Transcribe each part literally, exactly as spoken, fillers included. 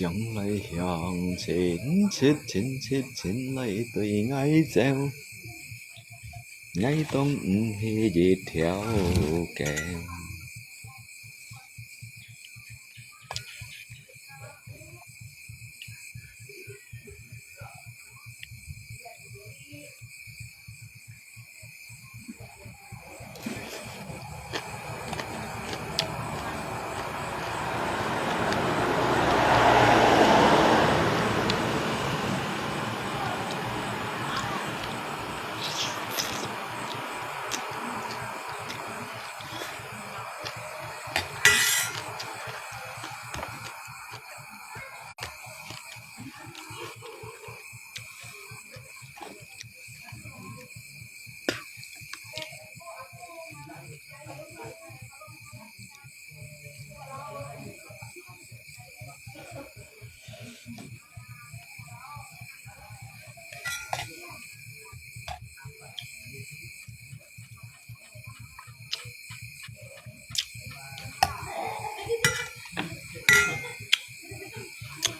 想來想，親切親切親來對𠊎走，𠊎當毋係一條狗。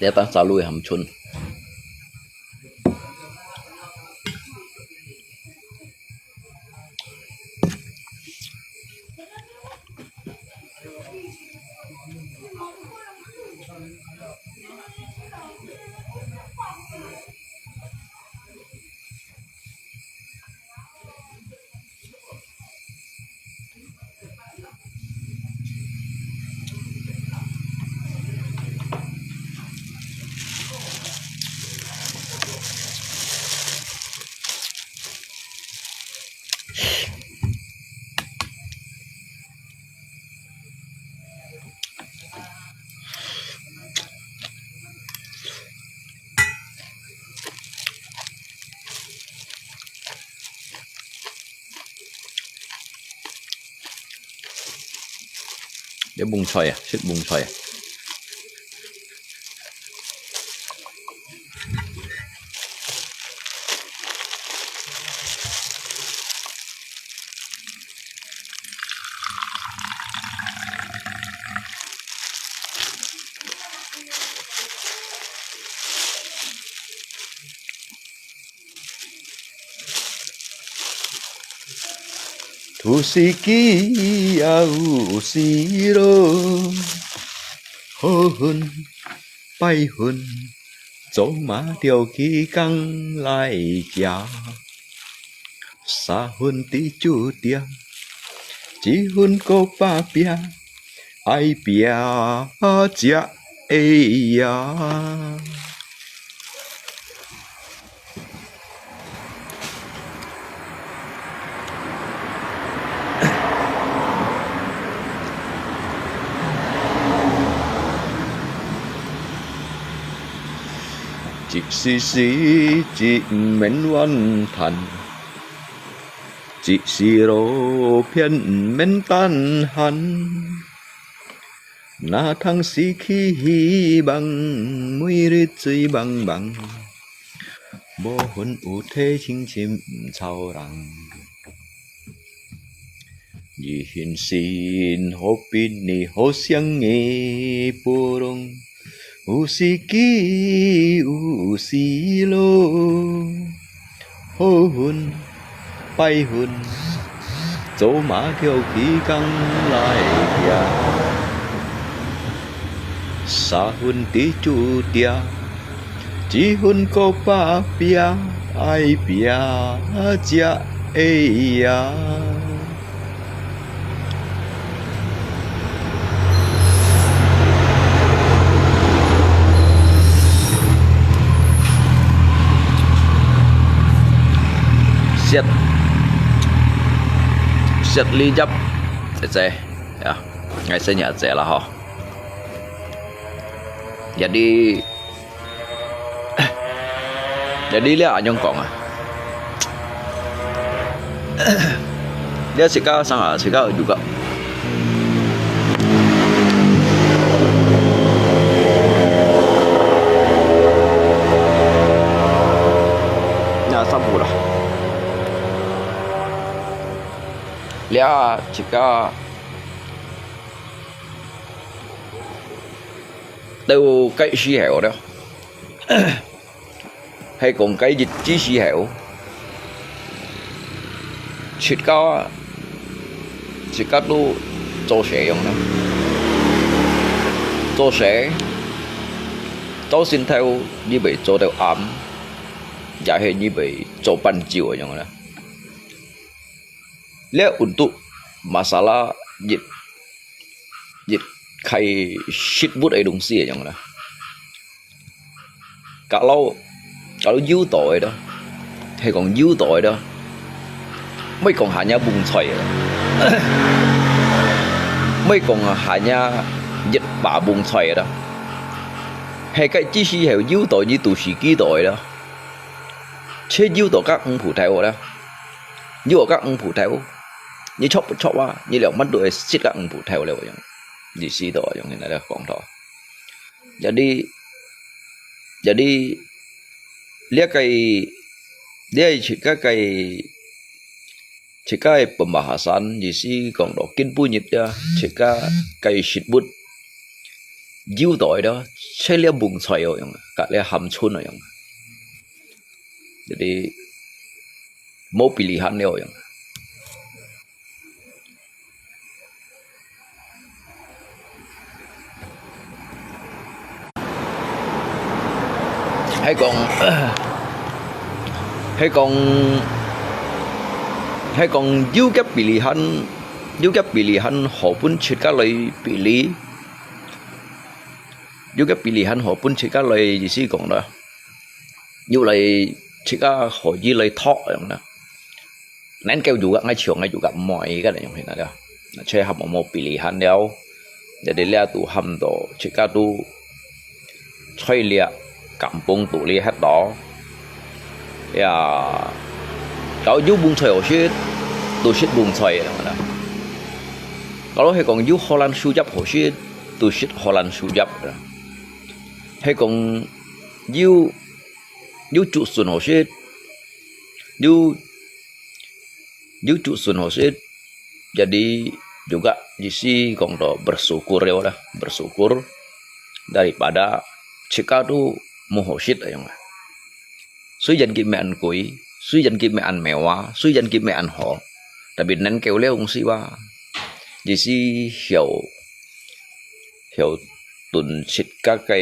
這當燒鹵含春。 這蕹菜啊，食蕹菜啊。 Tù sì kì a ù sì lô, hô hùn, pai hùn, chô ma tiaو kì kang lai chia. Sa hùn tì chu tia, chi hùn kô pa pia, ai pia chia e ya. Chi sì sì，chi毋免怨嘆；chi sì lô，偏毋免單閒。 那通時期希望，每日醉茫茫，無魂有體，深深毋吵人。一心心，好比你，好想你，不容，有時機，有時路。 好運、歹運，做麼个有幾工來行？三分地主定，一分過百拼，愛拼才會贏。 食，食梨葉，姐姐，呀，𠊎食梨葉啦吼。這裡 這裡這恁樣講啊，這自家生啊，自家有个。那差不多啦。這自家到該時候了，係講該日子時候，自家自家都做事樣呢，做事，朝晨頭你會做到暗，也係你會做半晝樣呢。這untuk masalah一一開食物个東西樣啦。Kalau kalau有道个咯，係講有道个咯，毋係講hanya bông菜个，毋係講hanya一把bông菜个咯，係个只係有道，你都係幾道个咯。切有道个五葡萄啦，有个五葡萄，你著毋著啊？你兩萬都係食个五葡萄了樣，意思到樣，現在講到。Jadi jadi，這个這个自家个自家个pembahasan，意思講到今晡日啊，自家个食物有道个咯，切了bông菜个樣，甲了含春个樣。Jadi無pilihan了樣。 係講，係講，係講有个pilihan，有个pilihan好分自家來pilih，有个pilihan好分自家來，意思講啦，有來自家可以來擇樣啦。 能夠有个，𠊎搶个有个，毋愛个，恁樣形啊了。所以還無無pilihan了，jadi這都喊到自家都在這kampung肚裡歇到。呀，到有bông菜好食，都食bông菜个啦。Kalau係講有荷蘭樹葉好食，都食荷蘭樹葉个啦。係講有有竹筍好食，有有竹筍好食，jadi juga意思講到bersyukur了啦，bersyukur daripada自家都無好食个樣啊。雖然佢毋係恁貴，雖然佢毋係恁mewah，雖然佢毋係恁好，tapi能夠了東西哇，意思曉曉囤自家个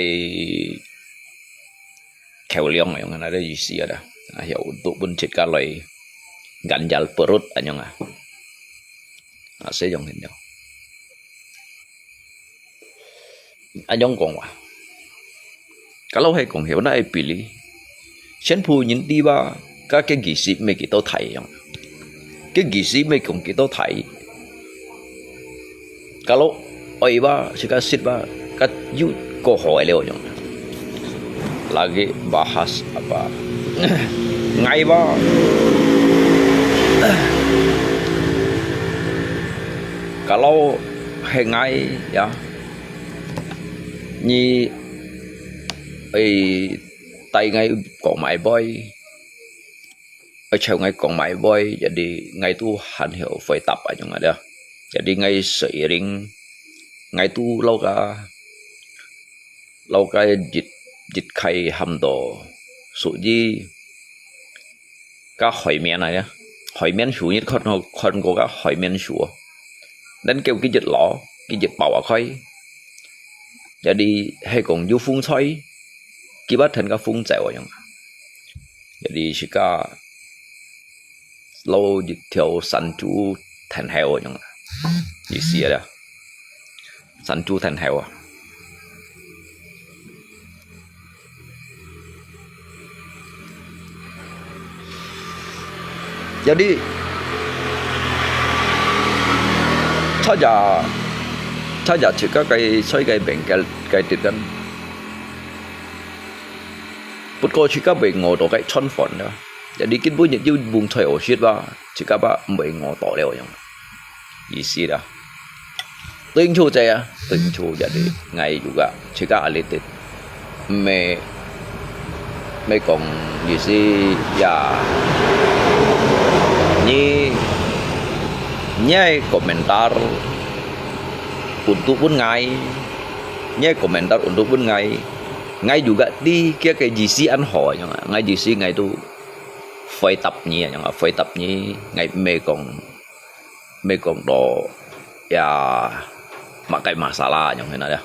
口糧个樣，恁樣个意思啊啦。啊，曉都分自家來ganjal perut恁樣啊。啊，係樣形樣。恁樣講話。Kalau係講曉哪會pilih，全部人知哇，該个意思毋係幾多大樣。 个意思毋係講幾多大。Kalau愛哇，自家食哇，該又過好个了樣。Lagi bahas apa？𠊎哇，kalau係𠊎呀，你會帶𠊎講買杯？ 愛請𠊎講買杯，jadi𠊎都還曉回答恁樣啊了。Jadi𠊎seiring，𠊎都摎个摎个一一開喊到屬於个海綿啊，海綿樹，你看看過个海綿樹哦？能夠佢一摎，佢一包啊開。Jadi係講有風吹，佢會跈个風走啊樣。 Jadi自家摎一條山豬跈後樣啊，意思啊，山豬跈後啊。Jadi，他也他也自家个在个邊个个地方。 不過自家會餓到个餐飯啦。Jadi今晡日有bông菜好食哇，自家吧毋會餓到了樣。意思啦。Thank you姐啊，thank you，jadi𠊎juga自家阿里的，毋係毋係講意思呀。你你个komentar untuk分𠊎。你个komentar untuk分ngai, ngai juga知佢个意思恁好樣啊，ngai意思ngai都回答你樣啊，回答你，ngai毋係講，毋係講到ya，麼个masalah樣樣啊。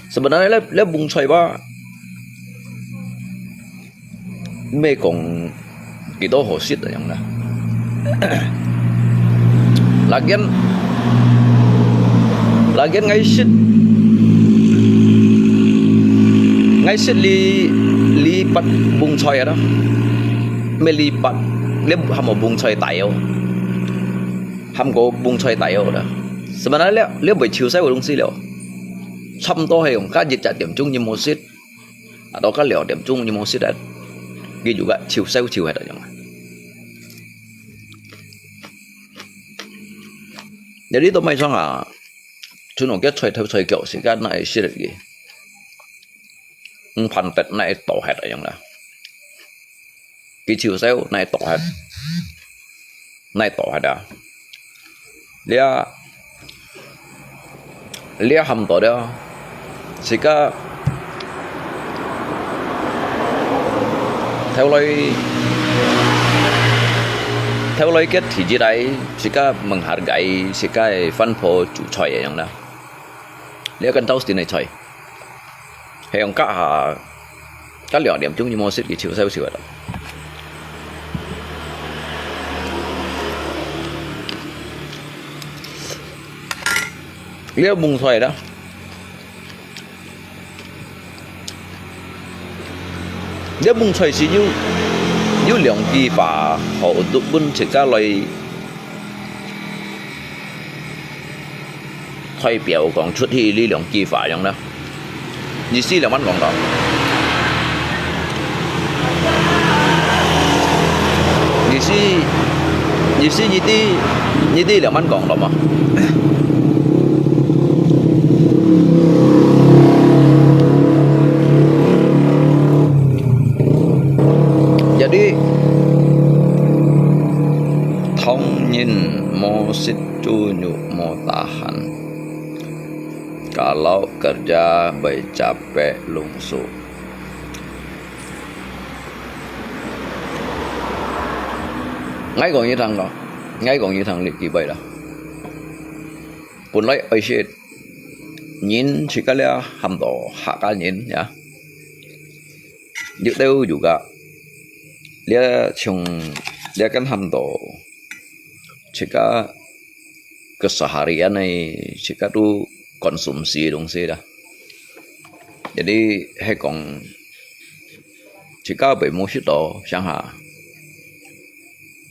Sebenarnya lé, lé bungcoi ba, mê kong kito ho sit yang na. Lagian, lagian ngai sit, ngai sit li, li pat bungcoi ada. Mê li pat, lé hamo bungcoi tayo. Ham ko bungcoi tayo da. Sebenarnya lé, lé bơi chiu sai wo dong si liao. 差不多係用加一隻點鐘你無食，啊，到加兩點鐘你無食啊，佢就个超燒超係樣啊。有啲都賣相啊，全部个菜頭菜腳時間哪會食得佢？五盤得哪會倒係樣啦？佢超燒哪會倒係？哪會倒係啊？ 這，這喊到了，自家頭來，頭來个提起來，自家問下个，自家个番婆煮菜个樣啦。這跟到時个菜，係用家下 加兩點鐘你無食，佢超燒燒个啦。這蕹菜啦，這蕹菜係有，有兩句話，好，都分自家來 代表講出去呢兩句話樣啦。意思兩萬講到。意思，意思你知，你知兩萬講到嘛？Jadi, 當人無食 豬肉無tahan，kalau kerja會capek lunsuh。𠊎講一聽咯，𠊎講一聽你幾位啦。本來愛食人自家了喊到客家人呀，有兜有个，這像這間喊到 自家个seharian呢，自家都konsumsi東西啦。Jadi係講，自家會無食到，想下，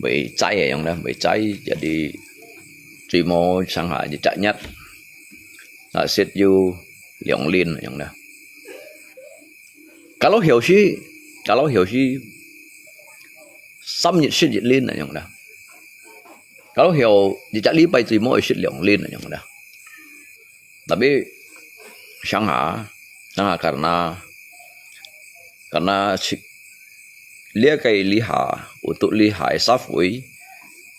會齋个樣啦，會齋，jadi最無想下一隻月，啊，食有兩輪樣啦。Kalau休息，kalau休息，三日食一輪樣啦。 Kalau係一隻禮拜最無會食兩輪樣啦。Tapi想下，想下，karena，karena這個這下，untuk這下个社會，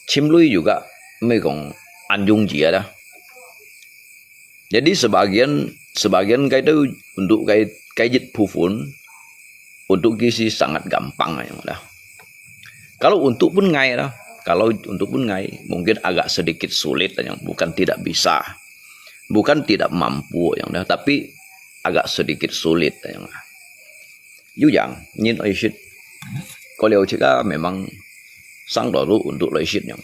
尋鐳又个，毋係講恁容易啦。Jadi sebagian，sebagian該兜untuk該，該一部分，untuk佢係sangat gampang樣啦。 Kalau untuk pun ngai lah, kalau untuk pun ngai, mungkin agak sedikit sulit yang bukan tidak bisa, bukan tidak mampu yang dah, tapi agak sedikit sulit yang. Yu yang, nyin oi shit. Kalau cakap memang sang dulu untuk oi shit yang.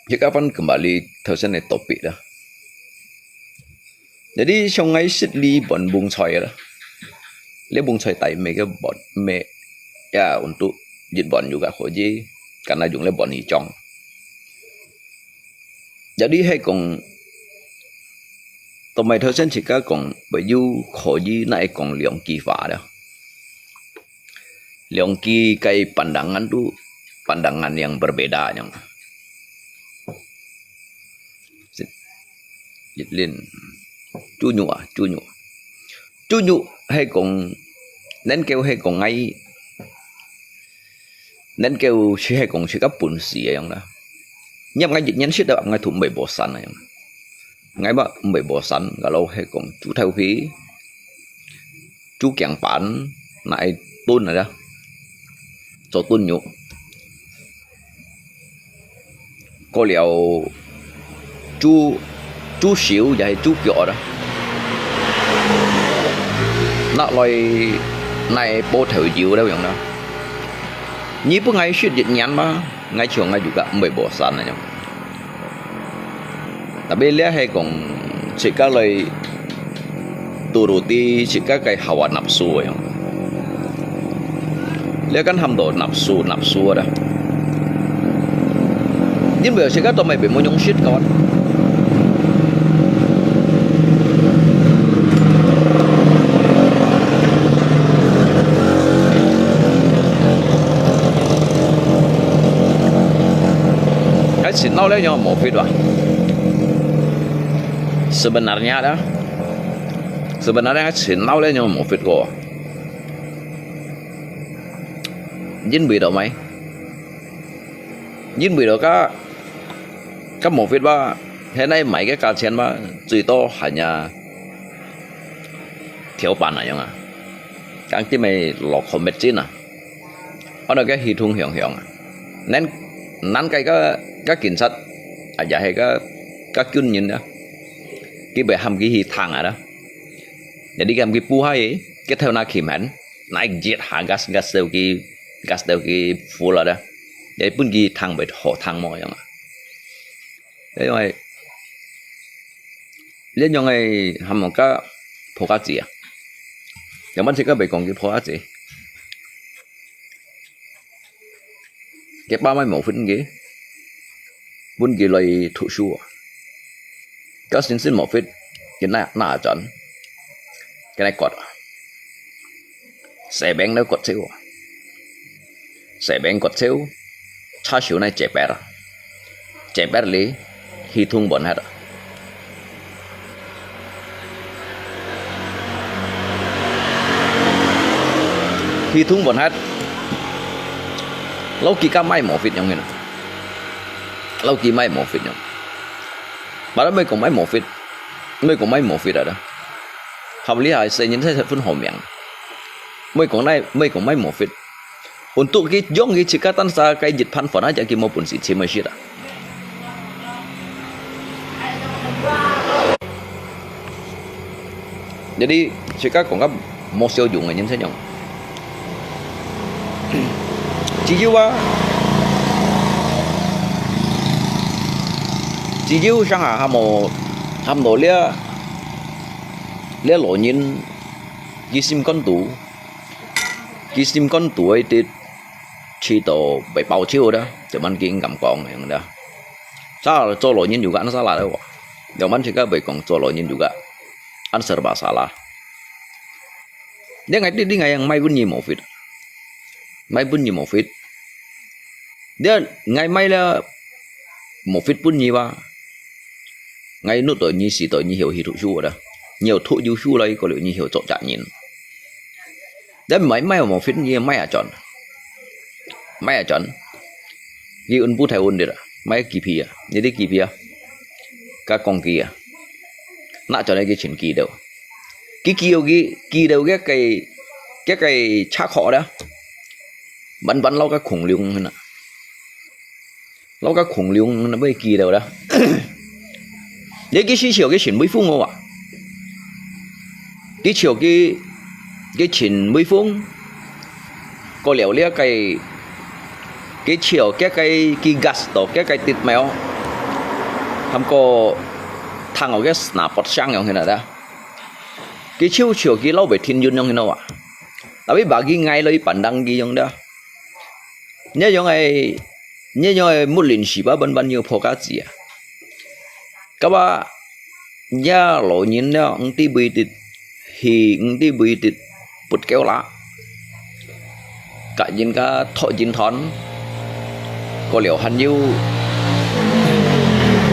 Jadi kapan kembali頭先个topic啦。Jadi像𠊎食呢盤蕹菜啦，呢蕹菜大味个盤味，ya untuk一盤juga可以，karena用呢盤去裝。Jadi係講，同埋頭先自家講，會有可以，那係講兩句話啦。 兩句个pandangan tu pandangan yang berbeda yang. 一輪，豬肉啊，豬肉，豬肉係講，能夠係講𠊎，能夠係講自家本事个樣啦。你𠊎一年食到𠊎都毋會無散个樣。𠊎嘛毋會無散，𠊎老係講豬頭皮，豬頸板，拿來燉个啦，做燉肉。 過了豬，豬手也係豬腳啦，拿來，拿來爆豆油了樣啦。你分𠊎食一年嘛，𠊎想𠊎就个毋會無散个樣。Tapi這係講自家來 turut自家个hawa nafsu个樣。這kan喊做nafsu，nafsu个啦。因為自家都毋會無用食个。該尋到了有無fit啊？Sebenarnya啦，sebenarnya尋到了有無fit个？ 因為到麼个？因為到該，該無fit吧，現在買个價錢吧，最多還也條板那樣啊，講這麼落口沒勁啊，安到該系統響響啊，恁，恁該个，个警察，啊，也係个，个軍人啊，佢會喊佢去聽啊啦，jadi喊佢補下去，佢頭那企滿。 拿一下gas，gas到佢，gas到佢full了的，也分佢聽會好聽無樣啊。因為，這樣个喊麼个破格子啊，有麼个个袂講佢破格子，佢爸媽無分佢，分佢來讀書啊。 該先生無fit，佢拿，拿轉，佢來割啊。細病都割手啊。細病割手，叉燒那姐伯啊。姐伯哩，系統換忒啊。系統換忒，老幾家買無fit樣个啦。老幾買無fit樣。 Padahal每個買無fit，每個買無fit啊。合理下，細人才分好命。每個買，每個買無fit。Untuk佢用佢自家單儕个一盤飯啊，就佢無本事，錢無食啊。Jadi，自家講个無效用个人生樣。 只有啊，只有像啊，喊到，喊到這，這老人，佢心肝肚，佢心肝肚个，佢知道會爆笑个，就恁佢敢講樣个。Sa做老人有个恁salah个話，有恁自家會講做老人有个恁serba salah。 你𠊎，你，你𠊎樣買分你無fit，買分你無fit。你𠊎買了無fit分你吧，𠊎努到你死到你曉去讀書个啦，你曉讀有書了，過了你曉做責任。你買，買無fit，你買啊轉，買啊轉，佢運不太穩的啦，買幾皮啊，你的幾皮啊，該講佢啊，拿轉來佢全寄到。 佢寄到佢，寄到佢个，佢个車殼啦，慢慢摎个空窿去啦，摎个空窿去啦，會寄到啦。你佢是笑佢全威風哦啊，佢笑佢，佢全威風，過了了个，佢笑佢个，佢gas到佢个跌貓，還過聽到佢那pot聲樣去啦。 佢笑笑佢老爸天運樣个啊。Tapi bagi𠊎來pandang佢樣个，你樣个，你樣个木林是吧，ban ban有破格子啊。Kaba，你老人了，毋知為得，係毋知為得，不夠啦。 甲人家托人團，過了還有，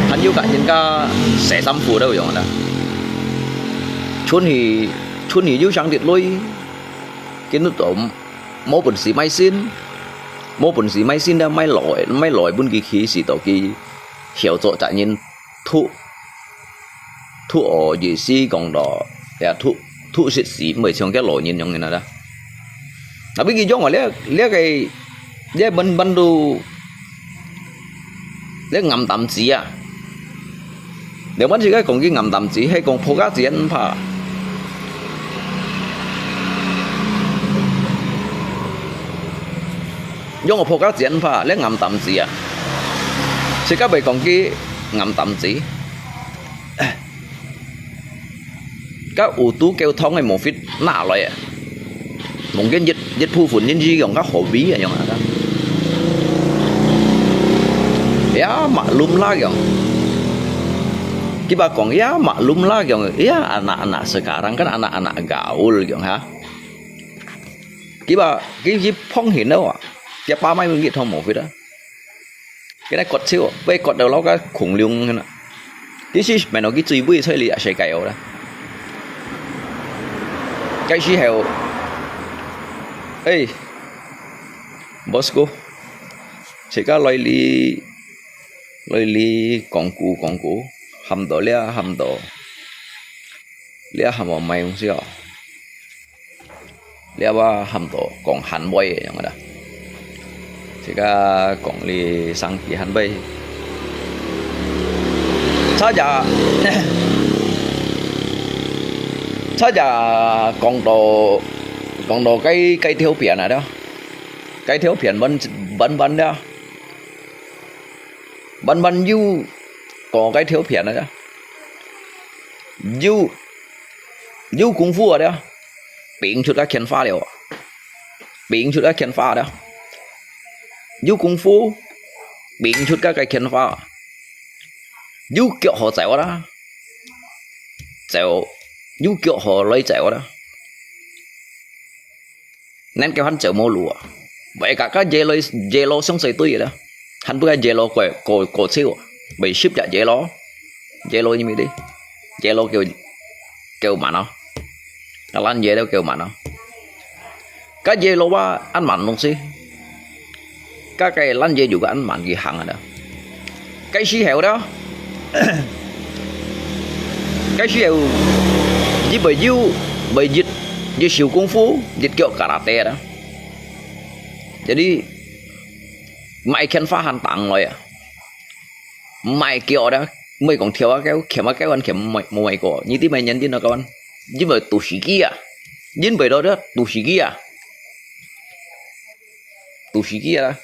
還有个人家洗衫褲都有用啦。春去，春去有上滴泪，今日都無本事買新，無本事買新了，買老个，買老个分佢去，使到佢曉做責任，吐，吐哦，意思講到，呀，吐，吐實事，毋會像个老人樣个啦。Tapi佢用啊，這，這个，這慢慢都 這暗淡子啊。兩班自家講佢暗淡子，係講破家子毋怕。用個破家子毋怕，這暗淡子啊。自家會講佢暗淡子。 該有肚夠痛个無fit拿來啊。Mungkin一，一部分人係用較好味啊，用啊。Ya maklum lah用。Kiba講ya maklum lah用，ya anak-anak sekarang kan anak-anak gaul用哈。Kiba，佢，佢碰見了啊，佢爸買分佢痛無fit啊。 Kena割手，被割到老个孔窿个啦。其實，menurut佢最尾出來也係該哦啦。該時候，哎，bosku，自家來哩，來哩講古講古，喊到這，喊到，這喊到買東西哦。 這話喊到講喊話个樣个啦。自家講哩生意喊話。差價，差價講到，講到該，該條片啊，該條片慢，慢慢了，慢慢有講該條片啊，有，有功夫啊，了。 拼出个天花了，拼出个天花了。有功夫，拼出个个天花。有腳好走啦，走，有腳好來走啦。恁个還走無路啊，會甲个yellow，yellow相勢對个啦，還不過yellow過，過，過超啊，會十隻yellow，yellow因為啲，yellow叫，叫慢咯。 个爛嘢都夠慢啊。个yellow啊，恁慢東西。个个爛嘢又个恁慢佢行啊。个時候啦，个時候，一會有，會一，一手功夫，一腳karate啦。Jadi，買天花還當來啊。 毋係叫啊，毋係講跳啊，叫，खेm啊，叫，還खेm，毋係，毋係講，你知毋知人哋那個，因為都係佢啊，因為到這都係佢啊，都係佢啊，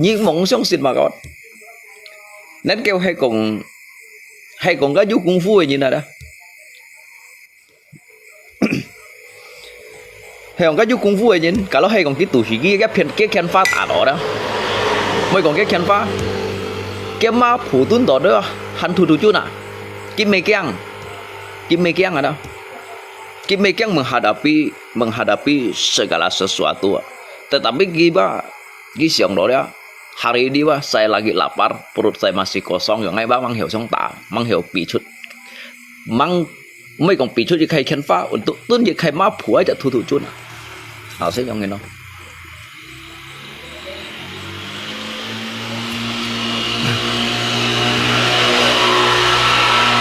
你莫相信嘛，講，恁个係講，係講个有功夫个人啊啦。 係講个有功夫个人，假如係講佢都係佢个片，个天花打落啦，毋係講个天花，个馬普通到這還突突轉啊，佢毋驚，佢毋驚啊啦，佢毋驚menghadapi，menghadapi segala sesuatu啊。Tetapi佢吧，佢想到了，hari ini吧，saya lagi lapar，perut saya masih kosong，用个吧，吂曉想打，吂曉比出，吂 毋係講比出一个天花，蹲，蹲一个馬步，一隻突突轉啊。啊，係恁樣个咯。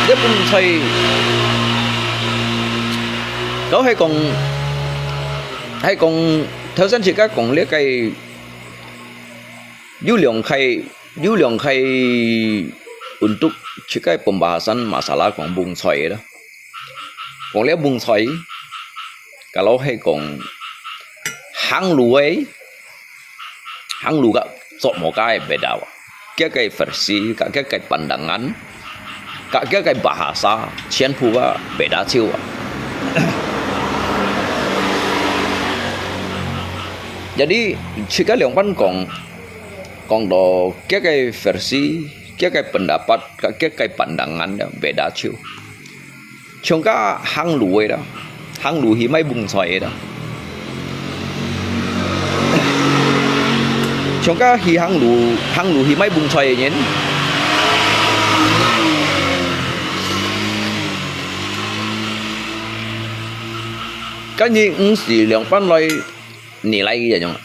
這本冊，都係講，係講，頭先自家講這个，有兩个 有兩个untuk自家pembahasan masalah講文采个啦。講了文采，kalau係講行路个，行路个做麼个beda啊？佢个versi，佢个pandangan，佢个bahasa，全部个beda超啊。Jadi，自家兩班講， 講到佢个versi，佢个pendapat，佢个pandangan beda超。像个行路个啦，行路去買文采个啦。像个去行路，行路去買文采个人，今日毋使兩班來，你來一樣。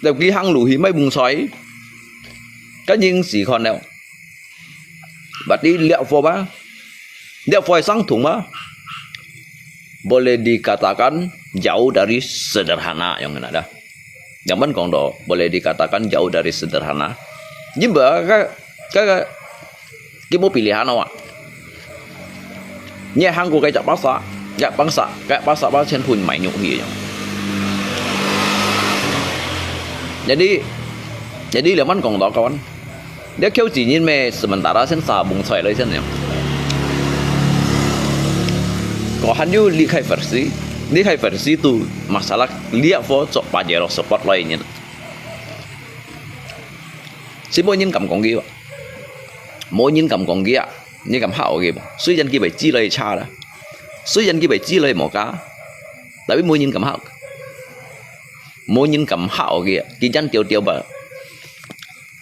就佢行路去買飯菜，今日毋使看了。Berarti lihat apa? Lihat apa sang thùng ba? Boleh dikatakan jauh dari sederhana yang kena dah. Yang mana kong do, boleh dikatakan jauh dari sederhana. Ini ba ka ka ka, kita pilihan awak. Ini Hangko kayak pasar, kayak pasar, kayak pasar ba chen pun mai nyuk hi yang. Jadi, jadi leman kong do kawan. Dia kêu chỉ nhìn mẹ sementara sen sa bung choi lai sen yang. Có hẳn yu lý khai versi, lý khai versi tu masalah lihat apa cok pajero support lai nyen. Si mỗi nhìn cảm quan kia, mỗi nhìn cảm quan kia, nhìn cảm hảo kia. Suy dân kia phải chi lai cha đó. Suy dân kia phải chi lai mỏ cá. Tapi mỗi nhìn cảm hảo. Mỗi nhìn cảm hảo kia, cái dân tiêu tiêu ba.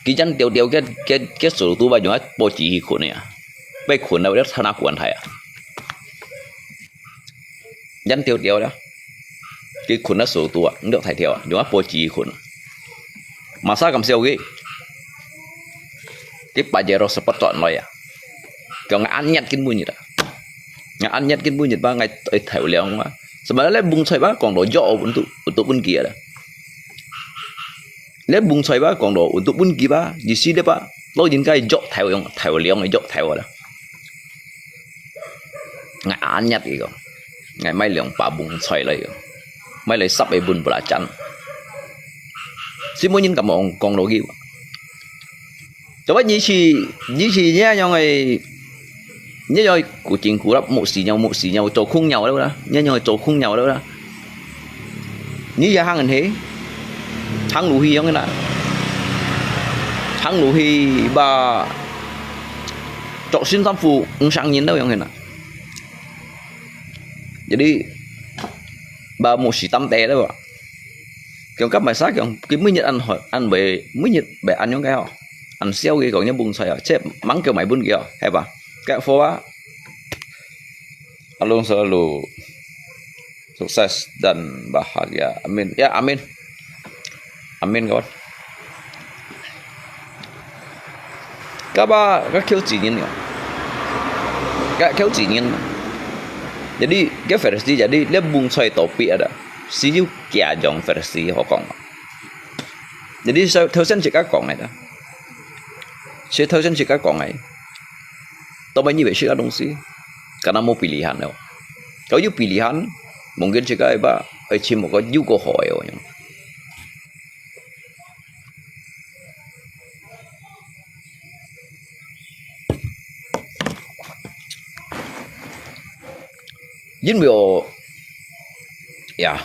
Cái dân tiêu tiêu cái cái cái số tu ba chúng ta bao chỉ khi khuôn này à. Bây khuôn đâu đó thana khuôn thai à. Dân tiêu tiêu đó. Cái khuôn nó số tu à, nó thai theo à. Chúng ta bao chỉ khuôn. Mà sao cảm xeo kia. Cái pajero support chọn nói à. Kêu ngài ăn nhặt cái mua nhiệt à. Ngài ăn nhặt cái mua nhiệt ba ngài ơi thèo liang ba. Sebenarnya bung choi ba kong do yo untuk untuk pun kia dah. Lẽ bung choi ba kong do untuk pun kia ba, di si deh ba. Lo yin kai yo thèo yang thèo liang yo thèo dah. Ngài ăn nhặt cái kong. Ngài mai liang pa bung choi lai kong. Mai lai sắp ai bun bula chan. Si mỗi nhìn cảm quan kong do kia. Cho ba như si, như si nhé yang ai, nhé yang ai cú chính cú lắm, một xí nhau, một xí nhau, cho khung nhau đâu đó, nhé yang ai cho khung nhau đâu đó. Như ya hàng thế, hàng lũ hi yang na, hàng lũ hi ba, cho xin tâm phụ, ung sang nhìn đâu yang na. Jadi, ba một xí tâm té đâu. Kiong kap mai sa kiong, ki mui nhiệt ăn hỏi, ăn bể, mui nhiệt bể ăn yong cái hò. Ăn siêu cái kiong nhá bung sai hò. Chép mắng kiong mai bun kiong, hay ba? Cái phố á. Alung selalu sukses dan bahagia. Amin. Ya, amin. Amin, kawan. Kaba, ka kêu chỉ nhìn nhỉ? Ka kêu chỉ nhìn. Jadi, cái versi jadi, dia bung sai topi ada. Si yu kia jong versi ho kong. Jadi, sa-, thâu sen chỉ ka kong ai đó. Si thâu sen chỉ ka kong ai. Tao bao nhiêu về sự đồng sĩ. Karena mau pilihan đó. Kalau yu pilihan, mungkin chỉ ka ba, ai chim một cái yu có hỏi rồi. Yin myo, ya,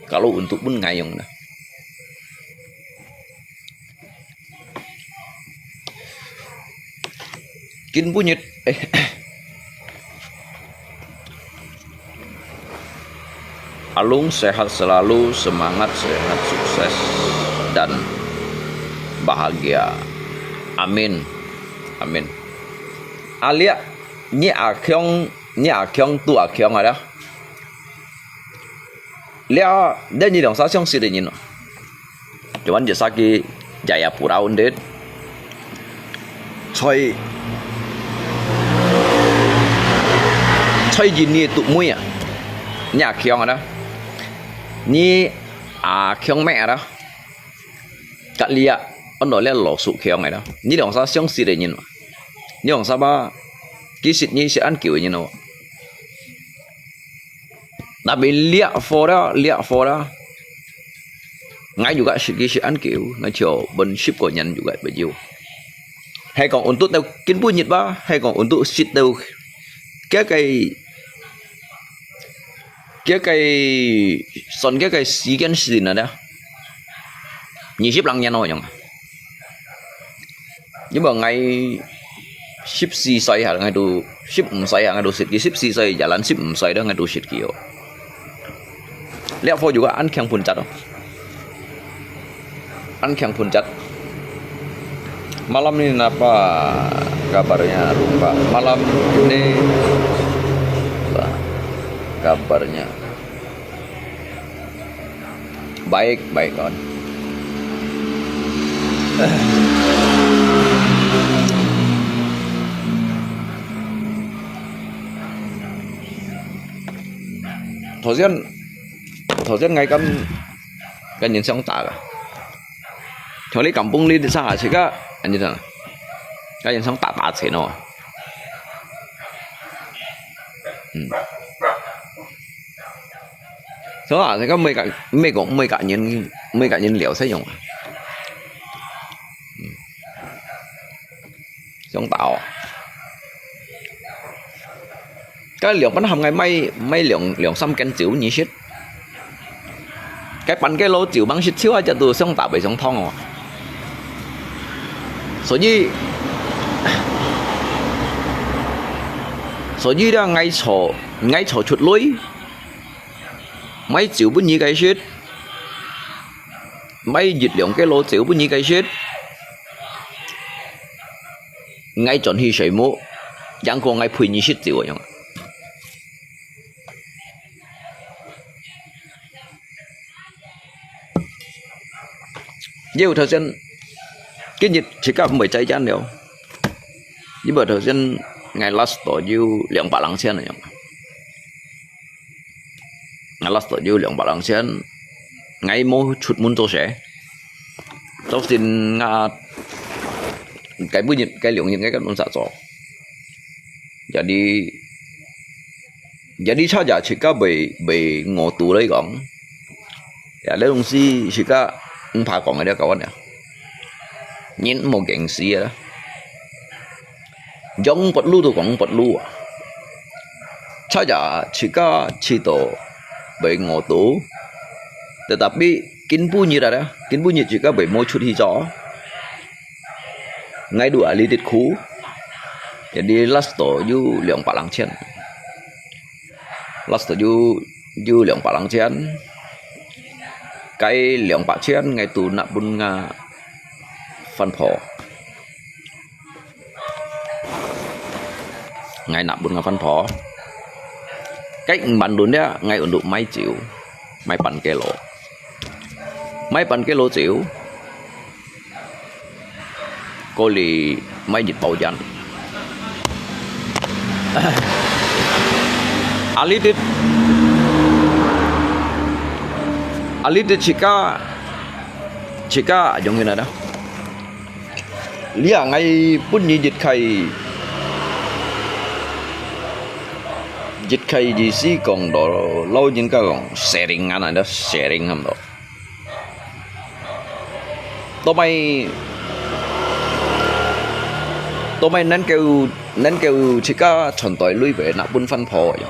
kalau untuk pun ngayong na. Kin punyit, eh, Alung sehat selalu, semangat sehat, sukses dan bahagia. Amin. Amin. Alia, nyi akyong, nyi akyong tu akyong ada. Lia, dan nyi dong sa siang si de nyin. Cuman je saki Jayapura undit. Choi, choi jin ni tu mui ah. Nya kiong ada. Ni a kiong me ada. Kat lia, on do lia lo su kiong ada. Ni dong sa siang si de nyin. Ni dong sa ba, kisit ni si an kiu nyin no. Tapi liak fo da, liak fo da. Ngai juga sit ki sit an kiu, ngai chio ben sip ko nyan juga bejiu. Hai kong untuk tau kin bu nyit ba, hai kong untuk sit tau. Kia kai, kia kai, son kia kai si kian si na da. Ni sip lang nyan no yang. 因為𠊎十四歲下，𠊎都十五歲下，𠊎都識佢，十四歲，也難十五歲了，𠊎都識佢哦。這貨有個恁強分析哦，恁強分析。Malam ini apa kabarnya, Pak? Malam ini apa kabarnya? Baik, baik, kawan. 頭先，頭先𠊎感，感覺相打啊。像你kampung裡底下，自家，恁樣啊，感覺相打打錢哦。嗯。所以啊，這個每個，每個，每個人，每個人了使用啊。嗯。 相打哦。該兩班喊𠊎買，買兩，兩三斤酒你食。該半kilo酒吂食透啊，這都相打袂相通哦。所以，所以咧，𠊎坐，𠊎坐出來，買酒分你該食。 買一兩kilo酒分你該食，𠊎轉去睡目，贏過𠊎陪你食酒樣。又頭先，今日自家毋會再贏了，因為頭先𠊎last到有兩百零錢樣。 𠊎last到有兩百零錢，𠊎無出門做事。做先𠊎，該每日，該兩日𠊎个弄啥做。Jadi jadi saja自家會，會餓肚來講，ya，這東西自家毋怕講个，這kawan啊。人無驚死个啦。 Yang perlu tu kong perlu. Saja自家知道會餓肚，tetapi今晡日啊，今晡日自家會無出去做。𠊎都啊，這滴苦，jadi last到有兩百零錢。Last到有，有兩百零錢。該兩百錢，𠊎都拿分𠊎番婆。 𠊎拿分𠊎番婆。該五萬銀咧，𠊎用來買酒，買半kilo，買半kilo酒，過來買一包煙。啊，這滴，啊，這滴自家，自家用起來啦。 這啊，𠊎本來一開，一開始講到，老人家講sharing啊，那sharing差不多。到尾，到尾能夠，能夠自家賺到鐳，拿分番婆用，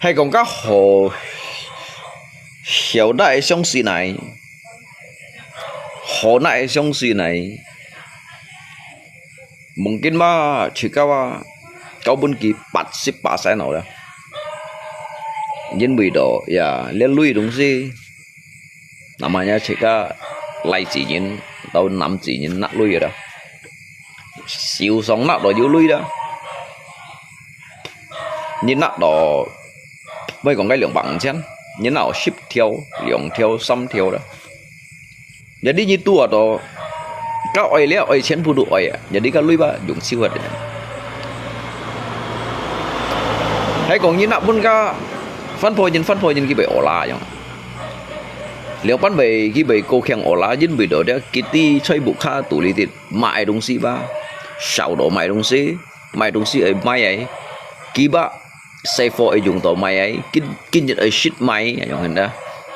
係講較好，曉得相信來。 好難相信呢。Mungkin嘛，自家啊，交分佢八十巴仙了啦。因為到，ya，這鐳東西，namanya自家倈仔人，到男仔人拿鐳啦。手上拿到有鐳啦。 你拿到，莫講該兩百五千，你拿到十條、兩條、三條啦。Jadi你拄啊到，該愛了，愛全部都愛啊。Jadi該鐳吧，用手啊。係講你拿分該番婆人，番婆人佢會olah樣。了班會，佢會高興olah，因為到這，佢知在屋下肚裡底買東西吧，少到買東西。 買東西愛買个，佢吧，細貨愛用到買个，今，今日愛食買，樣个啦。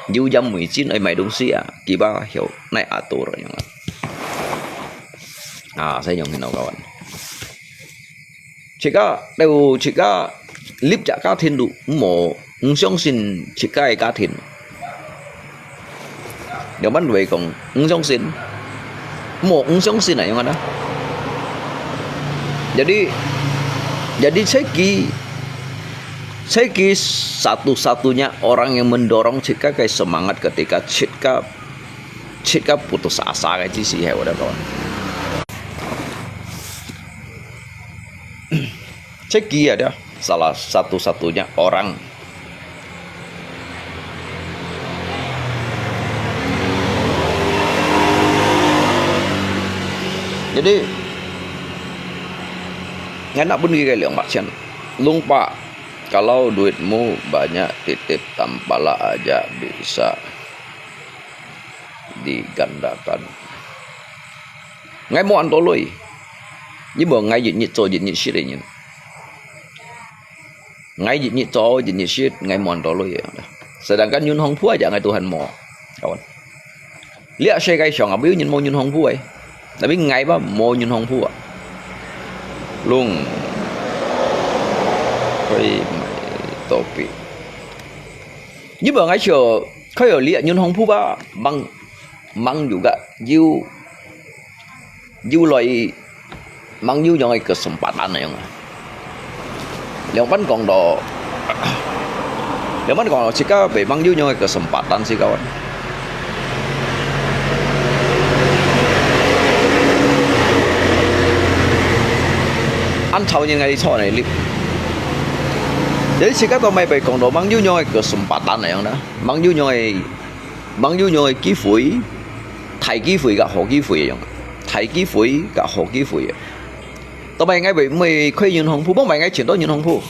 有飲味精愛買東西啊，佢吧，曉哪atur樣啊。啊，使用个老kawan。自家，了自家，立隻家庭都無，毋相信自家个家庭。 Nyaman會講，毋相信，無，毋相信啊，樣啊。Jadi, jadi自家，自家satu-satunya orang yang mendorong自家个semangat ketika自家切个putus asa个，只是系我来讲。这个啊，salah satu-satunya orang. Jadi, ngan nak pun kira 两百千. Lupa, kalau duitmu banyak titip tampala aja bisa digandakan. Ngai mo anto lui. Ni mo ngai yit nyit cho yit nyit shit ni. Ngai yit nyit cho yit nyit shit ngai mo anto lui. Sedangkan yun hong phua aja ngai Tuhan mo. Kawan. Liak shai kai shong abu yun mo yun hong phua. Tapi ngai ba mo yun hong phua. Lung. Koi mai topi. Ni mo ngai sio koi yo liak yun hong phua ba bang mang juga you you loi mang you yang kesempatan yang. Liang pan kong do, liang pan kong do, sika be mang you yang kesempatan sika wan. An chau ni ngai chua ni lip. Jadi sika to mai be kong do mang you yang kesempatan yang na, mang you yang 朋友用个机会，大机会甲好机会个样，大机会甲好机会个。都毋係𠊎會每開銀行戶，無毋係𠊎錢到銀行戶。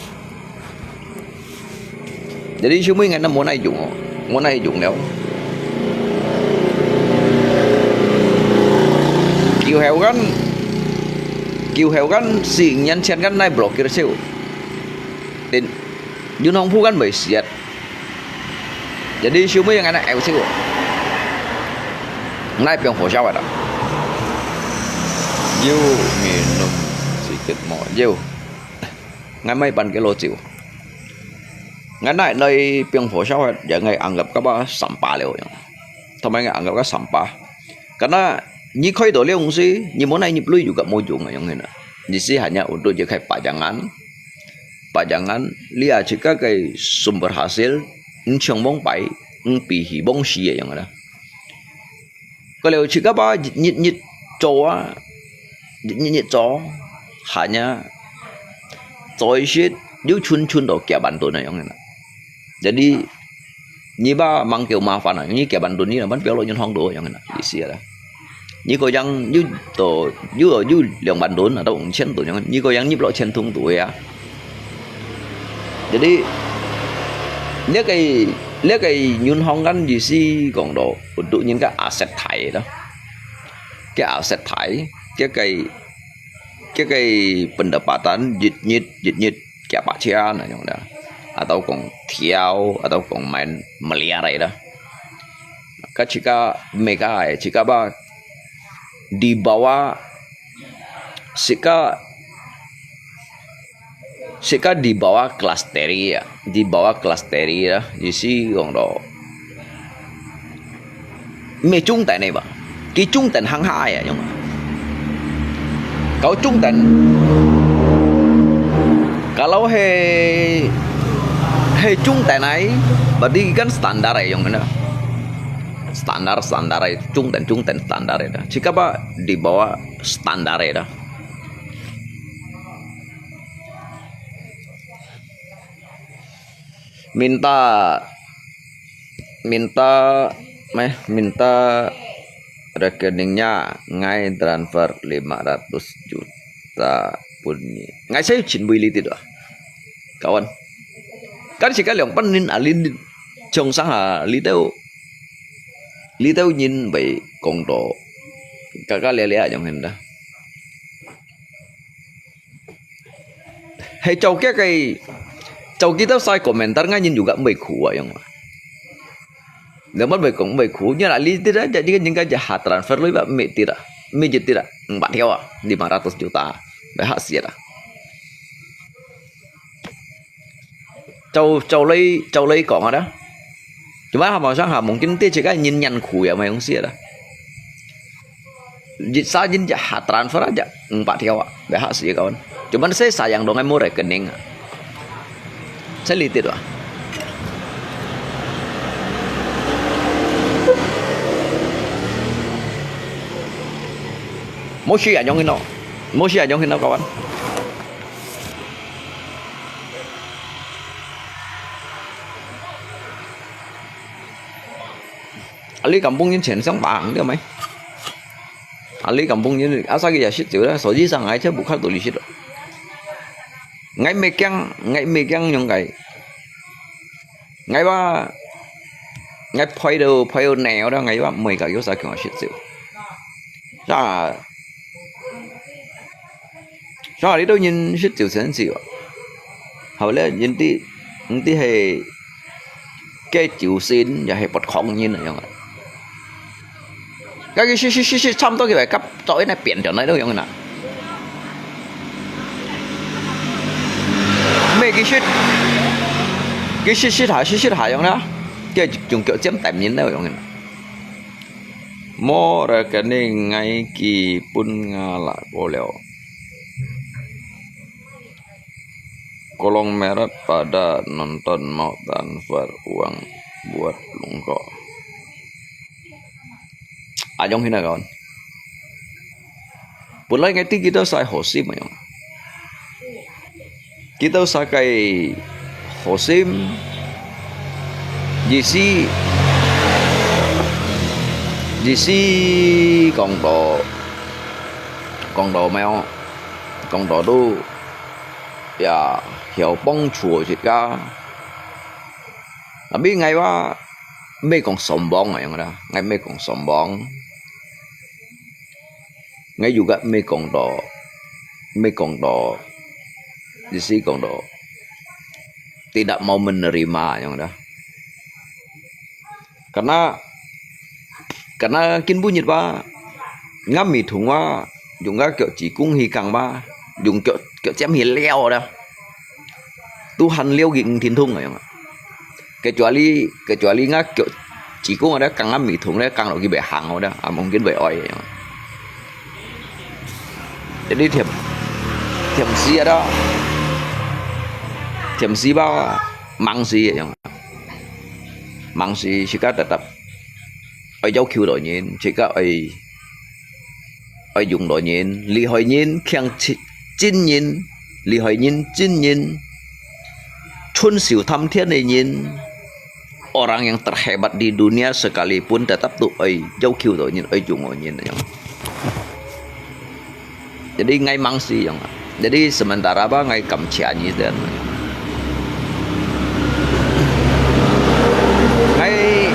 Jadi semua ngan namo nai dùng哦，我nai dùng了。Kiu heo kan, kiu heo kan, si nyan chen kan nai blokir siu. Din, yun hong phu kan bai siat. Jadi siu mui ngan na eu siu. Nai piang pho siau ada. Yu minum sikit mo. Yu. Ngan mai pan kilo siu. Ngan nai nai piang pho siau ada. Ya ngai anggap kaba sampah liu yang. Thamai ngai anggap ka sampah. Karena 你開到了東西，你無拿入鐳就甲無用啊，用个啦。你是hanya untuk je開pajangan，pajangan，你啊自家个sumber hasil，你像往擺，你比起往時个樣个啦。過了自家把日日日做啊，日日日做，hanya做一些，又存存到幾萬噸啊，樣个啦。Jadi， 你把忙叫麻烦啊，你加班多你那班不要落银行多样个啦，意思啦。你个样又多又有又两万多，那到五千多样，你个样入落千通多呀。Jadi，这个这个银行kan意思讲到，untuk人家aset大咯，个aset大，个个个个pendapatan日日日日加八千那样的，atau kong tiaw，atau kong main miliar itu. Ka chika mega eh, chika ba di bawah sika sika di bawah kelas teri ya, di bawah kelas teri ya, isi kong do. 毋係中等个吧？佢中等行下个啊，用啊。搞中等，kalau係係中等个，berarti kan standar个用个啦。Standar standar个，中等中等 standar个啦。Jika ba di bawah standar个啦。Minta minta meh minta rekeningnya ngai transfer lima ratus juta pun ni. Ngai sai chin bui li ti doh. Kawan. Kan si ka liang pan nin alin chong sang ha li teu li teu nyin bai kong do. Ka ka lia lia yong hen da. Hay chau kia cái chau kia tao sai komentar ngai nhìn juga mei khu à yong. Nếu mà mei kong mei khu, như là lý tít á, jadi kan những cái jahat transfer lui bak mei tít á, mei jit tít á, empat triệu à, lima ratus juta, dah hak siat à. Châu châu lei châu lei kong ada. Cuma hama sang ha mungkin ti cek kan nyin nyan khu ya mai hong sia da. Jit sa jin ja ha transfer aja empat tiaw ah. Dah hak sia kawan. Cuman saya sayang dong ai mu rekening. Saya litit wah. 無需要用个咯，無需要用个咯，各位。啊，你敢幫人錢上網，對無？啊，你敢幫人，啊，啥个也食酒啦，手機上還全部看到你食了。 𠊎乜驚，𠊎乜驚樣个。𠊎話，𠊎陪到，陪到孬了，𠊎話毋會甲有啥叫我食酒。啥？啥？你都人食酒成酒啊？好了，人哋，人哋係 該酒仙也係不同人个樣啊。該个是是是是，差不多佢會甲做一個扁掉來个樣啊。咩佢食，佢食食下食食下樣啦，佢仲腳尖大面个樣啊。無啦，該你𠊎基本啊啦，過了。 Kolong Merat pada nonton mau transfer uang buat lungko. Ayong hina kawan. Pulai ngai ti kita sai hosim ayong. Kita sakai hosim. Jisi, jisi kong to, kong to mèo, kong to tu. Ya, hiau pong chua sit ka. Tapi ngai wa, mê kong sombong ayong da. Ngai mê kong sombong. Ngai juga mê kong to, mê kong to, isi kong to. Tidak mau menerima ayong da. Karena, karena kin bunyi ba, ngam mi thung wa, yung ga kyo chỉ cung hi kang ba, yung kyo, kyo chiam hi liao da. Tuhan liao gi ngin thung ayong. Kecuali, kecuali nga kyo chỉ cung ada kang ngam mi thung da, kang lo gi be hang da, a mungkin be oi ayong. Jadi thiam, thiam si ada, thiam si ba, mang si ayong. Mang si, si ka tetap. Oi yau kiu lo nyin, si ka oi, oi yung lo nyin, li hoi nyin, kiang chi, chin nyin, li hoi nyin, chin nyin, chun siu tham thian le nyin. Orang yang terhebat di dunia sekalipun tetap tu oi yau kiu lo nyin, oi yung lo nyin ayong. Jadi ngai mang si ayong. Jadi sementara ba ngai kam chia nyi dan. Ngai,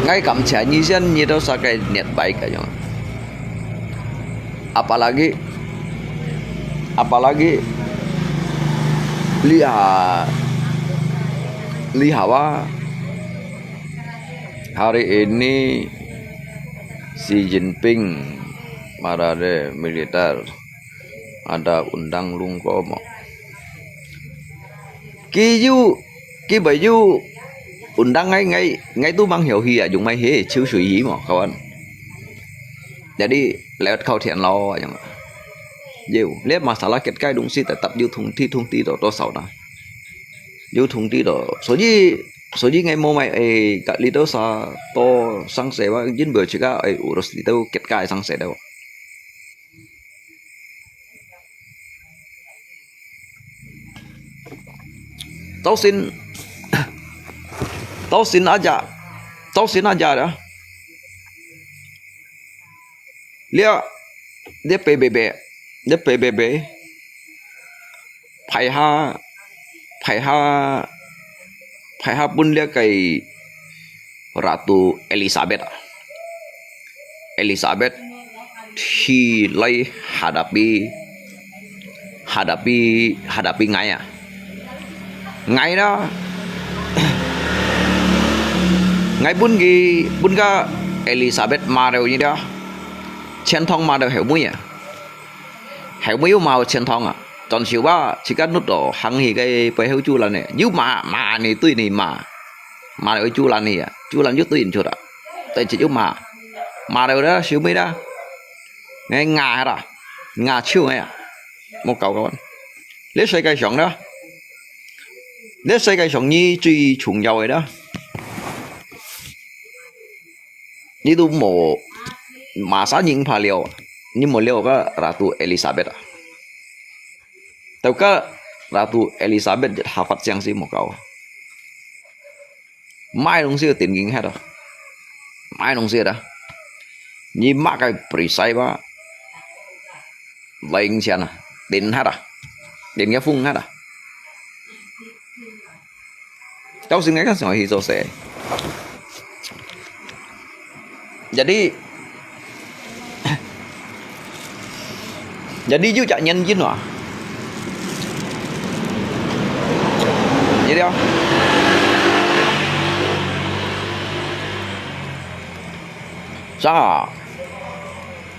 ngai kam chia nyi sian nyi to sakai niat baik ayong. Apalagi, apalagi liha, liha wa hari ini Xi Jinping marade militer ada undang lungko mo. Kiyu, kibai yu undang ngai ngai ngai tu mang hiau hi a, yung mai hi chiu sui hi mo kawan. Jadi lewat kau thian lo ayong. Yu, lihat masalah ket kai dungsi tetap yu thung ti thung ti do do sao na. Yu thung ti do. Soji, soji ngai mo mai e kat li do sa to sang se wa jin bo chika e urus li do ket kai sang se do. Tausin, tausin aja, tausin aja da. Lia, lia P B B, lia P B B. Phai ha, phai ha, phai ha pun lia kai Ratu Elizabeth. Elizabeth hi lai hadapi, hadapi, hadapi ngai a. Ngai na, ngai pun ki, pun ka Elizabeth ma reu nyi da. Chen thong ma reu heu mui a. Heu mui yu ma chen thong a. Chon siu ba, chika nut do, hang hi kai pai heu chu lan ne. Yu ma, ma ni tui ni ma. Ma reu chu lan hi a. Chu lan yu tui chu da. Tai chi yu ma. Ma reu da, siu mui da. Ngai nga ha da. Nga chiu ngai a. Mo kau kau. Lê sai kai xiong da. Lê sai kai xiong ni chui chung yau da. Ni tu mo. masa nyi pa liau, nyi mo liau ka Ratu Elizabeth a. Tau ka Ratu Elizabeth jet hafat siang si mo kau. Mai dong si ting ging hat a. Mai dong si da. Nyi ma kai perisai ba. Laing sian a. Tin hat a. Tin ke fung hat a. Tau sing ngai kan sing hi so se. Jadi, jadi yu cak nyen jin wa. Jadi, sang a,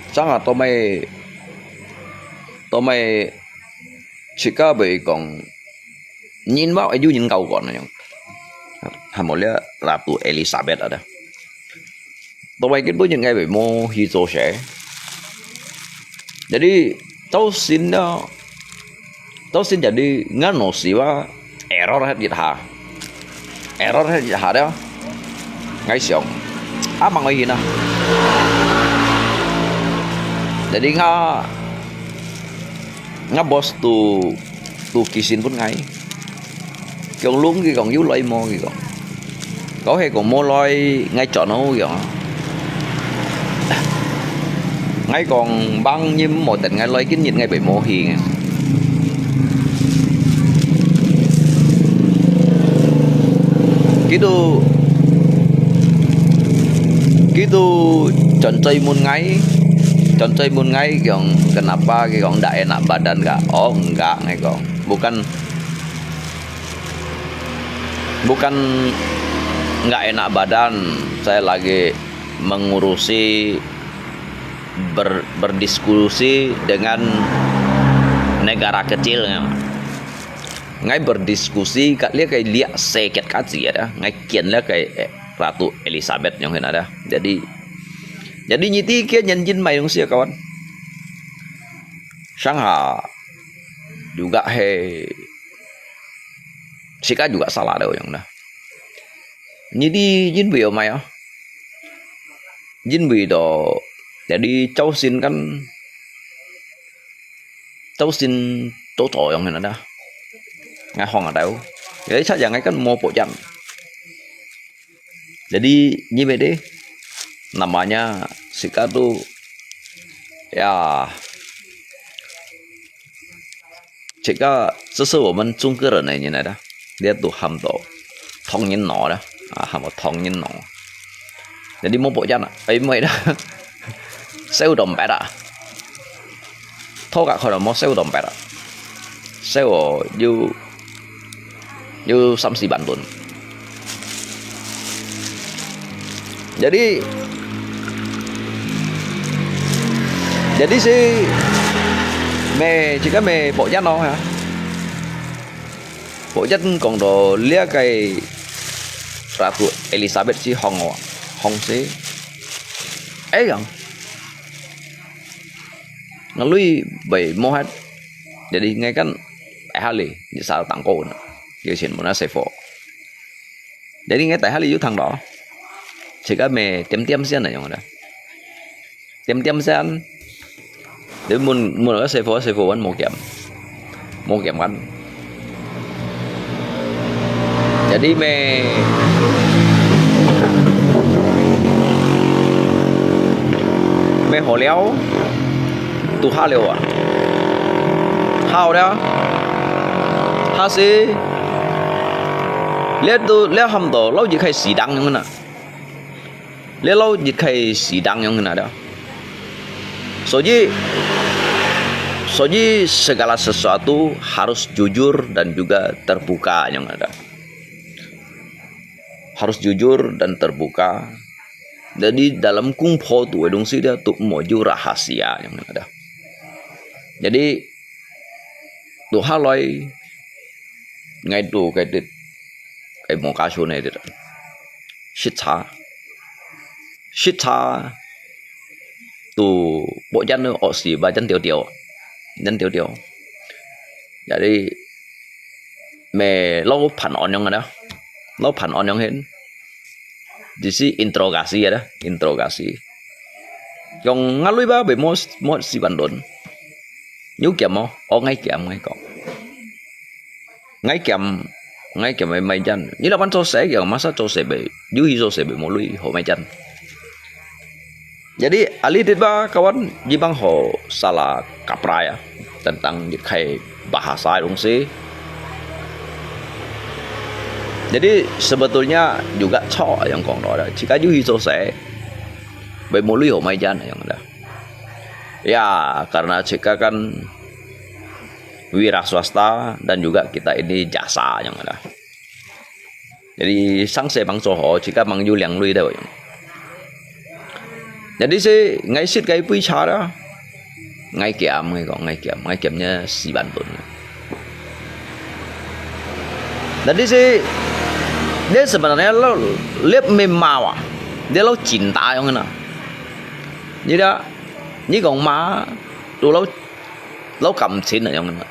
sang a, to mai, to mai, chika bai kong, nyin wa, yu nyin kau kon yang. Hamo lia Ratu Elizabeth ada. Tawai kin pun ngai bai mo hi zo se. Jadi, tau sin da, tau sin jadi ngan no si wa error hat dit ha. Error hat dit ha da. Ngai siang. Amang oi hin a. Jadi nga, nga boss tu, tu kisin pun ngai. Kiong lung ki kong yu loi mo ki kong. Kau he kong mo loi ngai chọn hô kiong. Ngai kong bang nyim mo ten ngai loi kin nyit ngai bai mo hi ngai. Kitu, kitu chọn choi mun ngai, chọn choi mun ngai kiong kenapa ki kong ndak enak badan ka. Oh, enggak ngai kong. Bukan Bukan nggak enak badan, saya lagi mengurusi ber, berdiskusi dengan negara kecil. Ngai berdiskusi kat lia kai liak seket kaji ada, ngai kian lia kai eh, Ratu Elizabeth yang ada. Jadi jadi nyiti kian nyan jin mai dong sia kawan. Sangha juga he Sika juga salah da yang na. Nyiti jin bui mai a. Jin bui do. Jadi chau sin kan chau sin to to yang na da. Ngai hong ada. Jadi cha yang ngai kan mo po jan. Jadi nyi me de. Namanya sika tu ya这个，这是我们中国人的人来的，这都喊到唐人脑的，啊，喊到唐人脑。Jadi mo po jan a, ai mo da. Seu dompet a. Tho ka kho mo seu dompet a. Seu yu yu 三四万 ton. Jadi jadi si me jika me pok yan no ha. Pok yan kong do lia kai Ratu Elizabeth si hong o, hong si. Eh yang. Ngalui bai mohat. Jadi ngai kan eh hali, di sa tangko na. Yo sin mo na sefo. Jadi ngai tai hali yu thang do. Sika me tiêm tiêm sian na yong da. Tiêm tiêm sian. Jadi mun mun ka sefo sefo wan mo kiam. Mo kiam kan. Jadi me me ho liao. Tu ha liao a. Hao da. Ha si. Liat tu liat ham to lau ji khai si dang yong na. Liat lau ji khai si dang yong na da. 所以，所以 segala sesuatu harus jujur dan juga terbuka yang ada. Harus jujur dan terbuka. Jadi dalam kungpo tu 东西 dia tu mo ju rahasia yang ada. Jadi tu halai ngai tu kai dit kai mo ka su ne dit. Sitsa. Sitsa tu po jan o si ba jan tiao tiao. Jan tiao tiao. Jadi me lau phan on yong ada. Lau phan on yong hen. Di si interogasi ada, interogasi. 講𠊎鐳吧，會無，無四萬銀。你有減無？哦，𠊎減，𠊎講。𠊎減，𠊎減會買煙。你老闆做事講，masa做事會，有去做事會無鐳好買煙。Jadi, alih dit ba kawan, jibang ho salah kaprah ya, tentang jikai bahasa dongsi. Jadi, sebetulnya juga 錯 yang kong lo, jika 有去做事，會無鐳好買煙 yang ada. Ya, karena jika kan wira swasta dan juga kita ini jasa yang ada. Jadi, 生事吂做好，自家吂有領鐳个。Jadi，係，𠊎食个杯茶啦，𠊎減，𠊎講，𠊎減，𠊎減呢四萬銀。Jadi，係，你sebenarnya lo，你毋係罵啊，你老cinta樣个呢。你啦，你講罵，都老，老感情个樣个呢。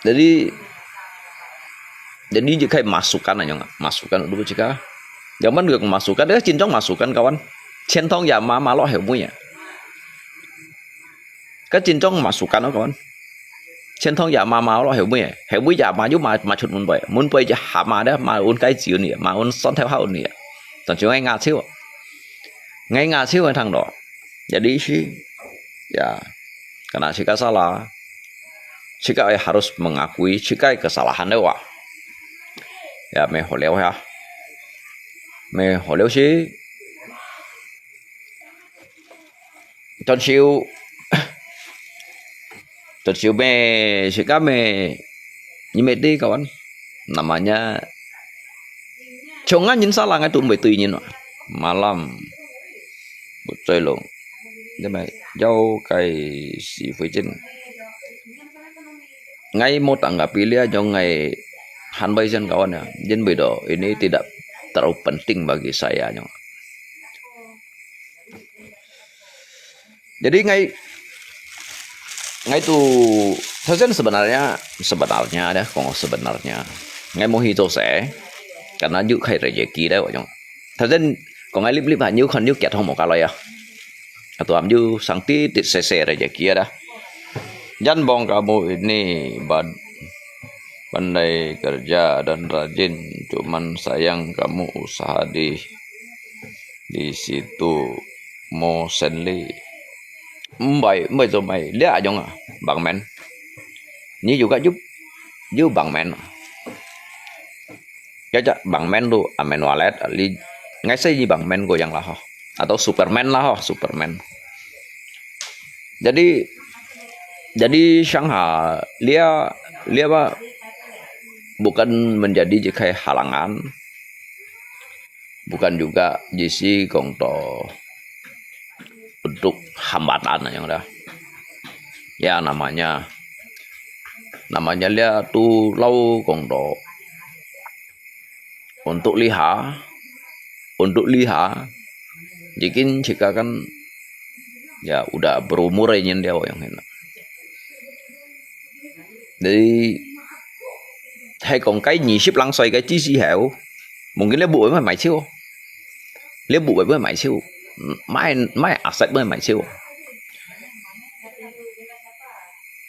Jadi, jadi jika masukan aja, masukan dulu jika. Zaman juga masukan, dia cincong masukan kawan. Centong ya mama lo heo mui ya. Ka cincong masukan lo kawan. Centong ya mama lo heo mui ya. Heo mui ya maju ma, machut mun boy. Mun boy ja hama dia, ma un kai jiu ni, ma un son theo hau ni ya. Tong ciu ngai nga ciu. Ngai nga ciu thang do. Jadi si, ya, karena jika salah, jika harus mengakui jika kesalahan lewat. Ya, 無好了呀。無好了是，但是，但是無，jika無，你無對kawan，namanya，從𠊎人salah，𠊎都毋會對人啊。Malam。 Bút Choi Lung. Dia mai, yau kai si Fui Chin. Ngai mo tanggapi lia yau ngai han bai jen kawan ya. Jen bui do, ini tidak terlalu penting bagi saya yau. Jadi ngai, ngai tu, 首先 sebenarnya, sebenarnya dah, kong sebenarnya. Ngai mo hi to se, karena yu kai rezeki dah yau. 首先 kong ngai lip lip han yu kan yu kiat hong mo ka lo ya. Atau am yu sang ti tit se se rezeki dah. Jan bong kamu ini bad pandai kerja dan rajin, cuman sayang kamu usaha di, di situ mo senli. Mbai, mbai zo mai, lia yong ah, bang men. Ni juga yu, yu bang men. Kaja bang men tu, amen walet, li, ngai sai ni bang men ko yang lah ho. Atau Superman lah ho, Superman. Jadi, jadi Shanghai, lia, lia apa, bukan menjadi jikai halangan, bukan juga jisi kong to untuk hambatan yang dah. Ya, namanya, namanya lia tu lau kong to untuk liha, untuk liha, jikin jika kan, ya, udah berumur nyen dia yang hena. Jadi, hai kong kai ni sip lang soi kai chi si heo, mungkin lia bu mai mai chiu. Lia bu mai mai chiu. Mai, mai aset mai mai chiu.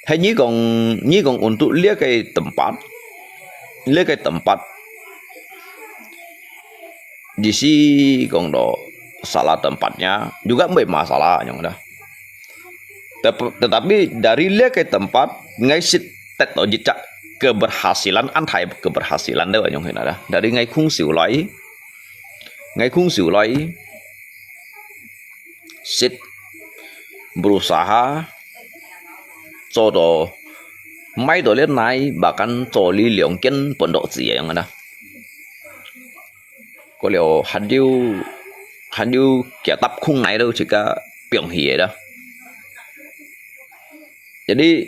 Hai ni kong, ni kong untuk lia kai tempat, lia kai tempat, jisi kong do salah tempatnya, juga mbai masalah yang dah. Tep-, tetapi dari lia kai tempat, ngai sit tet to jejak keberhasilan, antai keberhasilan dah yang hena dah. Dari ngai kung siu lai, ngai kung siu lai, sit berusaha, cho to, mai to lia nai, bahkan cho li liong ken pondok zi yang dah. Ko liu han yu, han yu kia tap khung nai lo jika piong hi dah. Jadi,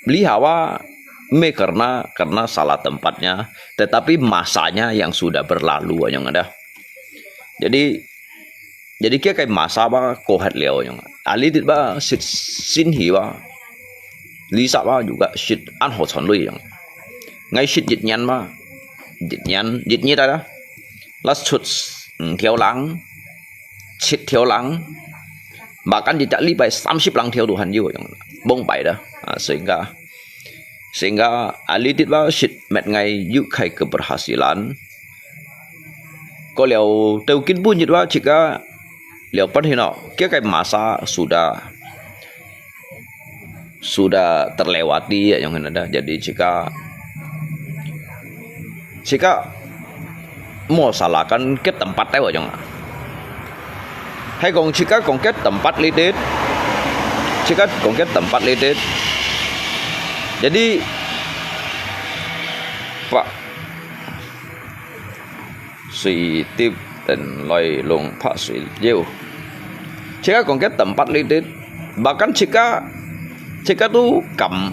liha wa, me karena, karena salah tempatnya, tetapi masanya yang sudah berlalu yang dah. Jadi, jadi kia kai masa wa ko hat liu yang. Ali dit wa sit sin hi wa. Lisa wa juga sit an ho chon lui yang. Ngai sit jit nyan wa. Jit nyan, jit nyi ta dah. Las chut, mm, thiau lang. 七條零，bahkan一隻禮拜三十零條都還有，yang，mong pai dah. Ah, sehingga, sehingga, ah, lidit ba sit met ngai yuk khai keberhasilan. Ko liau teu kin pun yit ba jika liau pan hino, kia kai masa sudah sudah terlewati ya, yang ada. Jadi jika, jika mau salahkan ke tempat teu, yang. Hai kong jika kong ke tempat lidit, jika kong ke tempat lidit. Jadi, Pak Sui Tip dan Loi Lung Pak Sui Liu. Jika kong ke tempat lidit, bahkan jika, jika tu kam,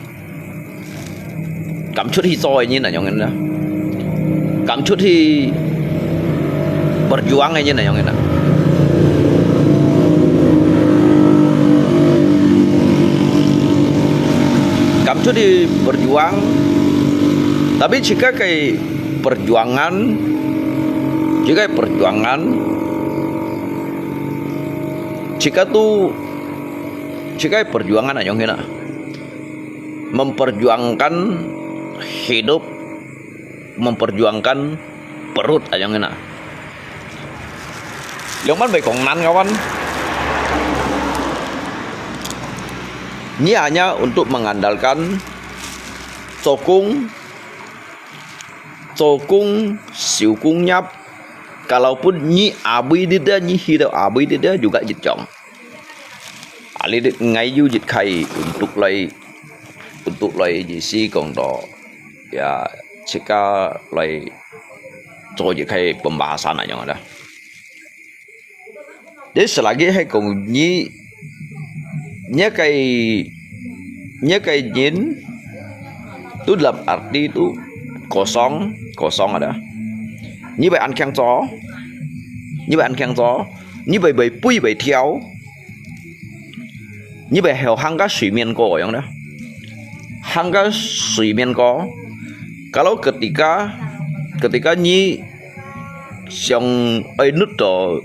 kam cut hi so ini na yang ini. Kam cut hi berjuang ini na yang ini. Kam cut hi berjuang, tapi jika kai perjuangan, jika perjuangan, jika tu, jika perjuangan ayong hina, memperjuangkan hidup, memperjuangkan perut ayong hina. Liang man bai kong nan kawan. Ni hanya untuk mengandalkan sokong做工、手工業，kalaupun nyi abui dida, nyi hidau abui dida juga jit jong. Ali dit ngai yu jit khai untuk lai, untuk lai jisi kong to, ya, cika lai cho jit khai pembahasan ayong ada. Jadi selagi hai kong nyi, nyi kai, nyi kai nyin, tu dalam arti tu kosong, kosong ada. Nyi bai an kiang cho, nyi bai an kiang cho, nyi bai bai pui bai thiau, nyi bai heo hang ka sui mian ko yang dah. Hang ka sui mian ko. Kalau ketika, ketika nyi siang ai nut to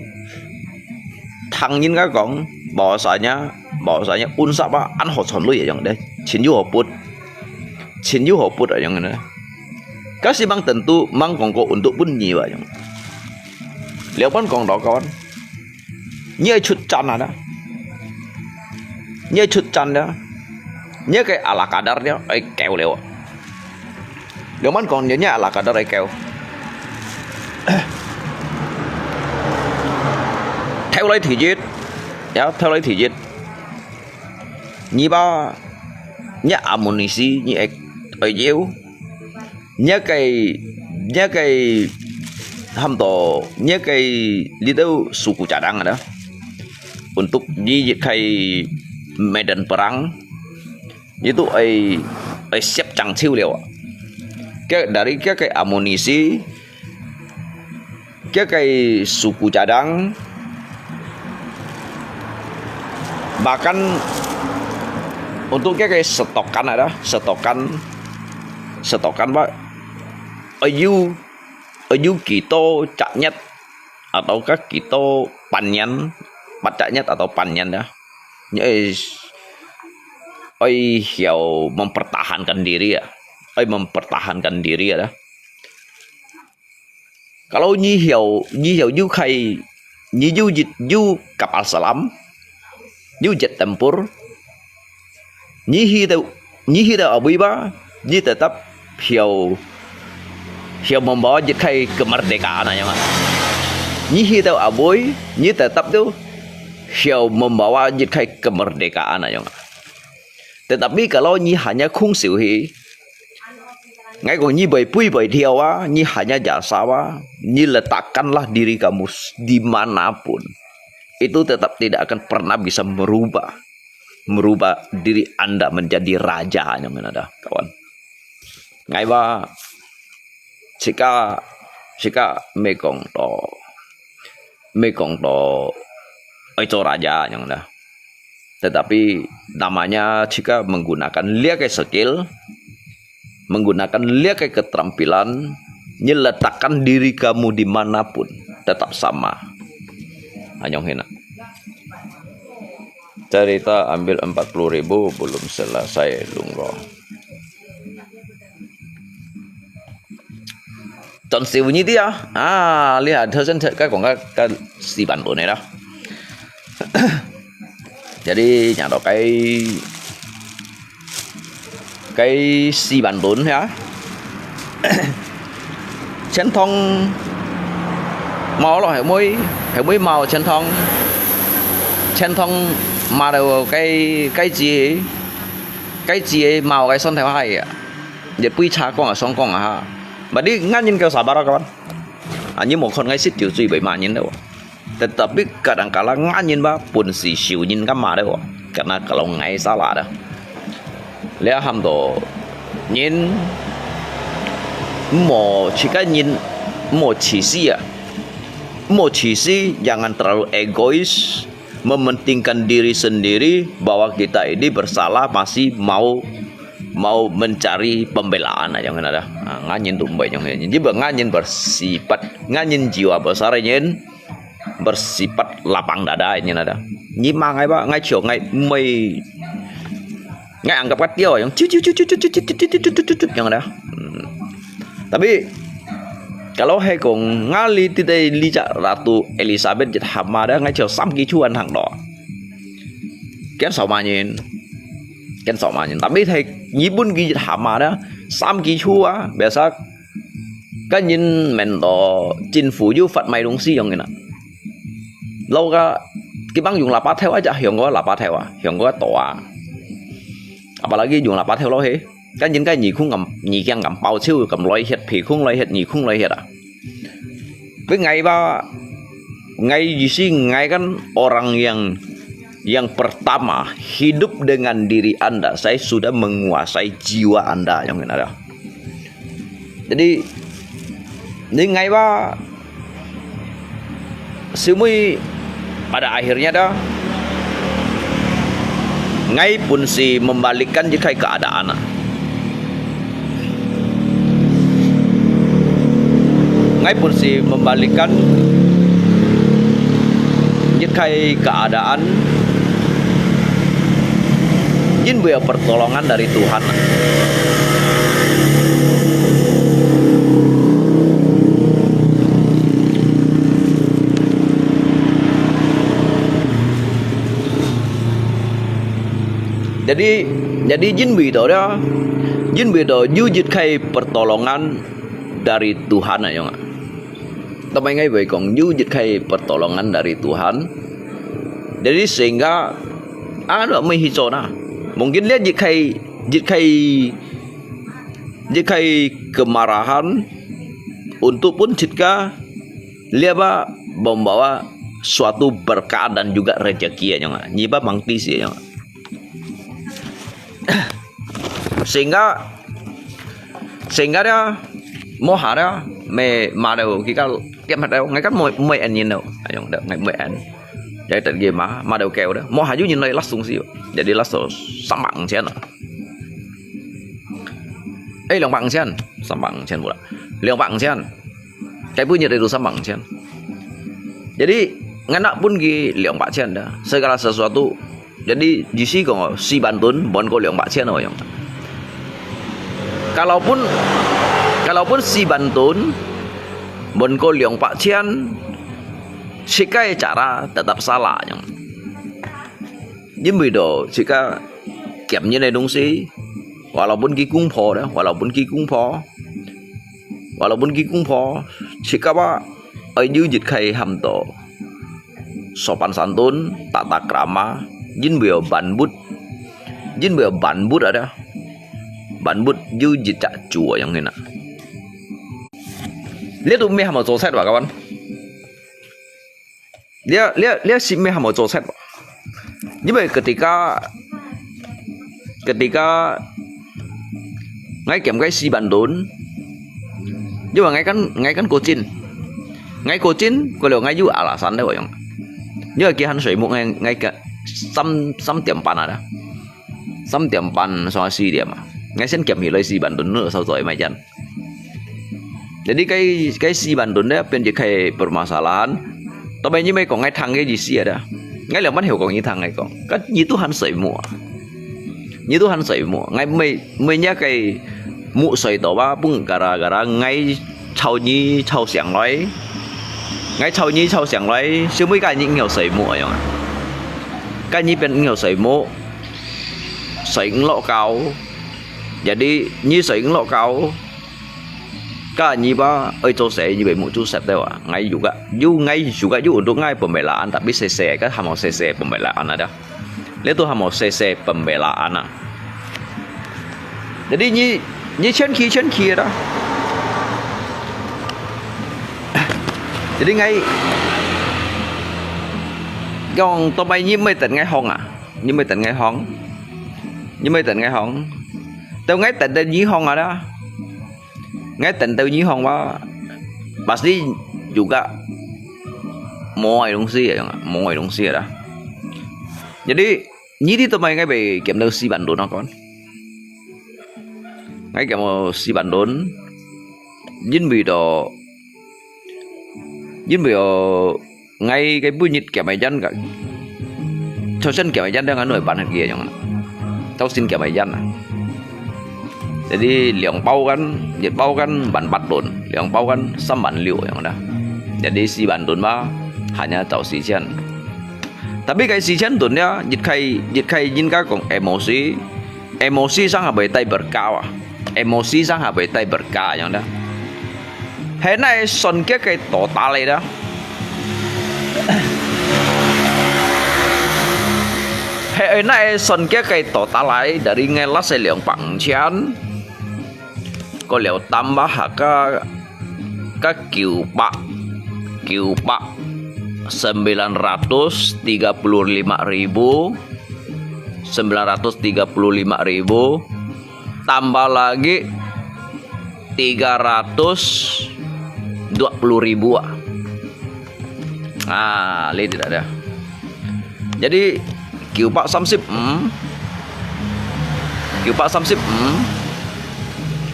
thang nyin ka kong, bahwasanya, bahwasanya unsap ba an ho chon lui yang deh, chin yu ho put, chin yu ho put yang ne. Kasi mang tentu mang kong ko untuk pun nyi ba yang. Liau pan kong do kawan. Nyi ai chut chan ada. Nyi ai chut chan da. Nyi kai ala kadar nyi ai kêu liau. Liau man kong nyi ala kadar ai kêu. Theo lai thi jit. Ya, theo lai thi jit. Nyi ba, nyi amunisi, nyi ai, ai jiu. Nyi kai, nyi kai, ham to, nyi kai little suku cadang ada. Untuk nyi kai medan perang. Itu ai, ai siap chang chiu liau. Ke, dari ke kai amunisi, ke kai suku cadang, bahkan untuk ke kai setokan ada, setokan, setokan ba, ayu, ayu kito caknyat, atau ka kito panyan, pat caknyat atau panyan dah. Nyi ai, ai hiau mempertahankan diri ya. Ai mempertahankan diri ya dah. Kalau nyi hiau, nyi hiau yu kai, nyi yu jit yu kapal selam, yu jet tempur, nyi hi teu, nyi hi teu abui ba, nyi tetap hiau, hiau membawa jit kai kemerdekaan ayong. Nyi hi teu abui, nyi tetap tu hiau membawa jit kai kemerdekaan ayong. Tetapi kalau nyi hanya kungsiu hi, ngai kong nyi bai pui bai thiau a, nyi hanya jasa a, nyi letakkanlah diri kamu s-, di mana pun. Itu tetap tidak akan pernah bisa merubah, merubah diri anda menjadi raja, yang ada, kawan. Ngai ba, sika, sika mekong to, mekong to, ai to raja, yang ada. Tetapi namanya jika menggunakan liak skill, menggunakan liak keterampilan, nyi letakkan diri kamu di mana pun, tetap sama. 啊，恁樣形啊。Cerita ambil empat puluh ribu belum selesai lungo. 當少呢啲啊，啊，你係頭先該講个个四萬輪个啦。Jadi，講到該該四萬輪呀，錢塘無咯，係毋係？係毋係無錢塘？錢塘無到該該字，該字無該算頭下啊，一杯茶講啊，雙講啊哈。Berarti ngan人kau sabar kawan. 啊，你莫看𠊎食酒醉會罵人了哦。Tetapi kadang-kadang ngan人吧，本是受人个罵了哦。Karena kalau ngai salah dah。這喊到人，莫自家人，莫自私啊，莫自私，jangan terlalu egois, mementingkan diri sendiri, bahwa kita ini bersalah masih mau mau mencari pembelaan aja kan ada. Ah, ngan人都毋會樣，你不ngan人bersifat，ngan人jiwa besar人，bersifat lapang dada人ada。你罵𠊎吧，𠊎笑𠊎毋會，𠊎anggap个對，樣啾啾啾啾啾啾啾啾啾啾啾樣ada。嗯。Tapi kalau係講ngali tidak licak Ratu Elizabeth jet hama ada，𠊎就三支手按行到。Kan sama人，kan sama人。Tapi係日本佢hama ada，三支手啊，biasa kan人面到政府又發賣東西樣个啦。老个，佢幫用喇叭頭啊，就香港喇叭頭啊，香港多啊。Apalagi用喇叭頭咯嘿，kan人个耳空咁，耳鏡咁包手咁來歇，鼻空來歇，耳空來歇啊。Tapi ngai ba，ngai意思，ngai kan orang yang yang pertama hidup dengan diri anda, saya sudah menguasai jiwa anda yang ada. Jadi, ni ngai ba semua pada akhirnya dah ngai pun si membalikkan jikai keadaan. Ngai pun si membalikkan jikai keadaan, jin bui pertolongan dari Tuhan. Jadi, jadi jin bui to dah, jin bui to yu jikai pertolongan dari Tuhan ayong. Tapi ngai bui kong yu jikai pertolongan dari Tuhan. Jadi sehingga ano mui hicho na. Mungkin dia jikai jikai jikai kemarahan untuk pun jitka dia ba membawa suatu berkat dan juga rezeki ayong. Nyi ba mangti si ayong. Sehingga sehingga dia moha dia me ma dia kita tiap hari dia ngai kan moi moi en yin dia ayong dia ngai moi en. Jadi tak dia ma ma dia kêu dia moha yu yin lai langsung si jadi langsung sama ang chen. Eh, 两百五千，三百五千不了，两百五千。Cái punya itu 三百五千。Jadi, ngana pun ki 两百千 dah. Segala sesuatu. Jadi, jisi kong 四萬ton, bon ko 两百千 ayong. Kalaupun, kalaupun 四萬ton, bon ko 两百千, sikai cara tetap salah ayong. Jin bui to, sikai kiam yin ai dong si. Walaupun ki kung pho dah, walaupun ki kung pho, walaupun ki kung pho, sikapa ai yu jikai ham to. Sopan santun, tata krama, jin bui ban but, jin bui ban but ada. Ban but yu jit chak chu ayong hina. Lihat tu meh ham to set ba kawan. Lihat, lihat, lihat si meh ham to set ba. Jin bui ketika ketika ngai kiam ngai 四萬ton, jin bui ngai kan, ngai kan kocin. Ngai kocin, ko leo ngai yu alasan dah ayong. Jin bui kihan sui muk ngai, ngai ka, 三, 三點半 ada. 三點半 sama 四點 ah. Ngai sen kiam hi lai 四萬ton 呢，sau zoi mai jan. Jadi kai, kai 四萬ton 呢，變成 kai permasalahan. 到尾你乜講𠊎聽个意思啊，𠊎兩半曉講你聽𠊎講，該你都還睡目啊，你都還睡目，𠊎每每日个目睡到啊，崩嘎啦嘎啦，𠊎吵你吵醒來，𠊎吵你吵醒來，小妹該你毋曉睡目樣啊，該你變毋曉睡目，睡毋落覺，jadi你睡毋落覺。 Ka nyi ba, ơi做事你會目珠塞到啊，𠊎有个，有，𠊎有个，有untuk𠊎pembelaan，tapi sese，kan hamo sese pembelaan ada。這都hamo sese pembelaan啊。Jadi你，你前去，前去啦。Jadi𠊎，講到尾你毋會等𠊎放啊，你毋會等𠊎放，你毋會等𠊎放，到𠊎等等你放啊啦。 Ngai tenteu nyi hong wa, pasti juga mua ai dongsi ya, mua ai dongsi ya dah. Jadi, nyi di temai ngai bei kiam teu si bandun akon. Ngai kiam teu si bandun, jin bui do, jin bui do Ngai cái bươn nhit kiam ai yan ka. Chau sen kiam ai yan đang anoi ban hak ye yong. Chau sen kiam ai yan. Jadi 兩包 kan, 一包 kan 萬八 dun, 兩包 kan 三萬六 yong dah. Jadi 四萬 dun ba, hanya chau 四千. Tapi cái 四千 dun ya, jit khai, jit khai jin ka kong emosi. Emosi sang ha bai tai berkah wa. Emosi sang ha bai tai berkah yong dah. He nai son kia cái total ai dah. He ơi nai son kia cái total ai dari ngai last ai 兩百五千. Có 了 tambah ha ka, ka 九百, 九百, 935 ribu, 935 ribu, tambah lagi 320 ribu. Ah, li tidak ada. Jadi, 九百三十五, 九百三十五,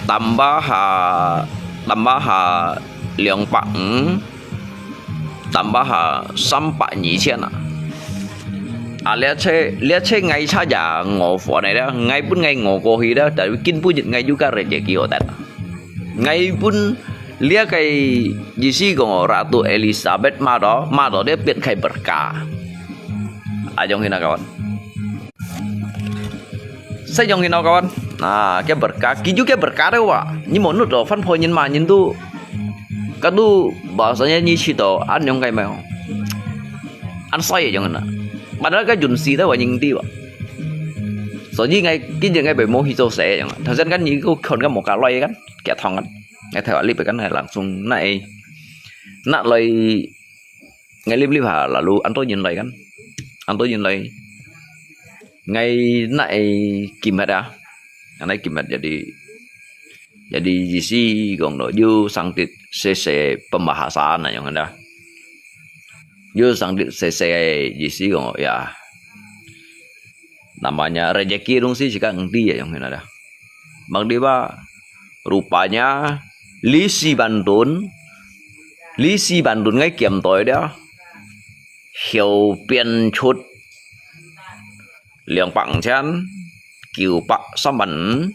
tambah ha, tambah ha 两百五, tambah ha 三百 nyi 千 ah. Ah, 這車，這車 ngai cha ya ngo phone ai dah, ngai pun ngai ngo kohi dah, tapi kin pun ngai juga rezeki otat. Ngai pun lia kai Yesus kong Ratu Elizabeth ma do, ma do dia piet khai berkah. Ayong hina kawan. Sai yong hina kawan. Nah, kia berkah, kiju kia berkah deh wa. Ni mo nut do fan pho nyin ma nyin tu. Kadu bahasanya ni chi do an yong kai mai. An sai yong na. Padahal ka jun si deh wa nying ti wa. So ni ngai kin jeng ngai bai mo hi so se yong. Thasen kan ni ko khon ka mo ka loi kan. Kia thong kan. Ngai thai wa lip kan ngai langsung nai. Nak loi ngai lip lip ha lalu anto yin loi kan. Anto yin loi. Ngai nai kim hat ah. Ngai nai kim hat jadi, jadi Yesus kong do yu sang tit sese pembahasan na yong dah. Yu sang tit sese Yesus kong ya. Namanya rezeki dongsi sika ngti ya yong hina dah. Mang di ba, rupanya li si bandun, li si bandun ngai kiam toi dah. Hiu pian chut 两百五千, 九百三万五,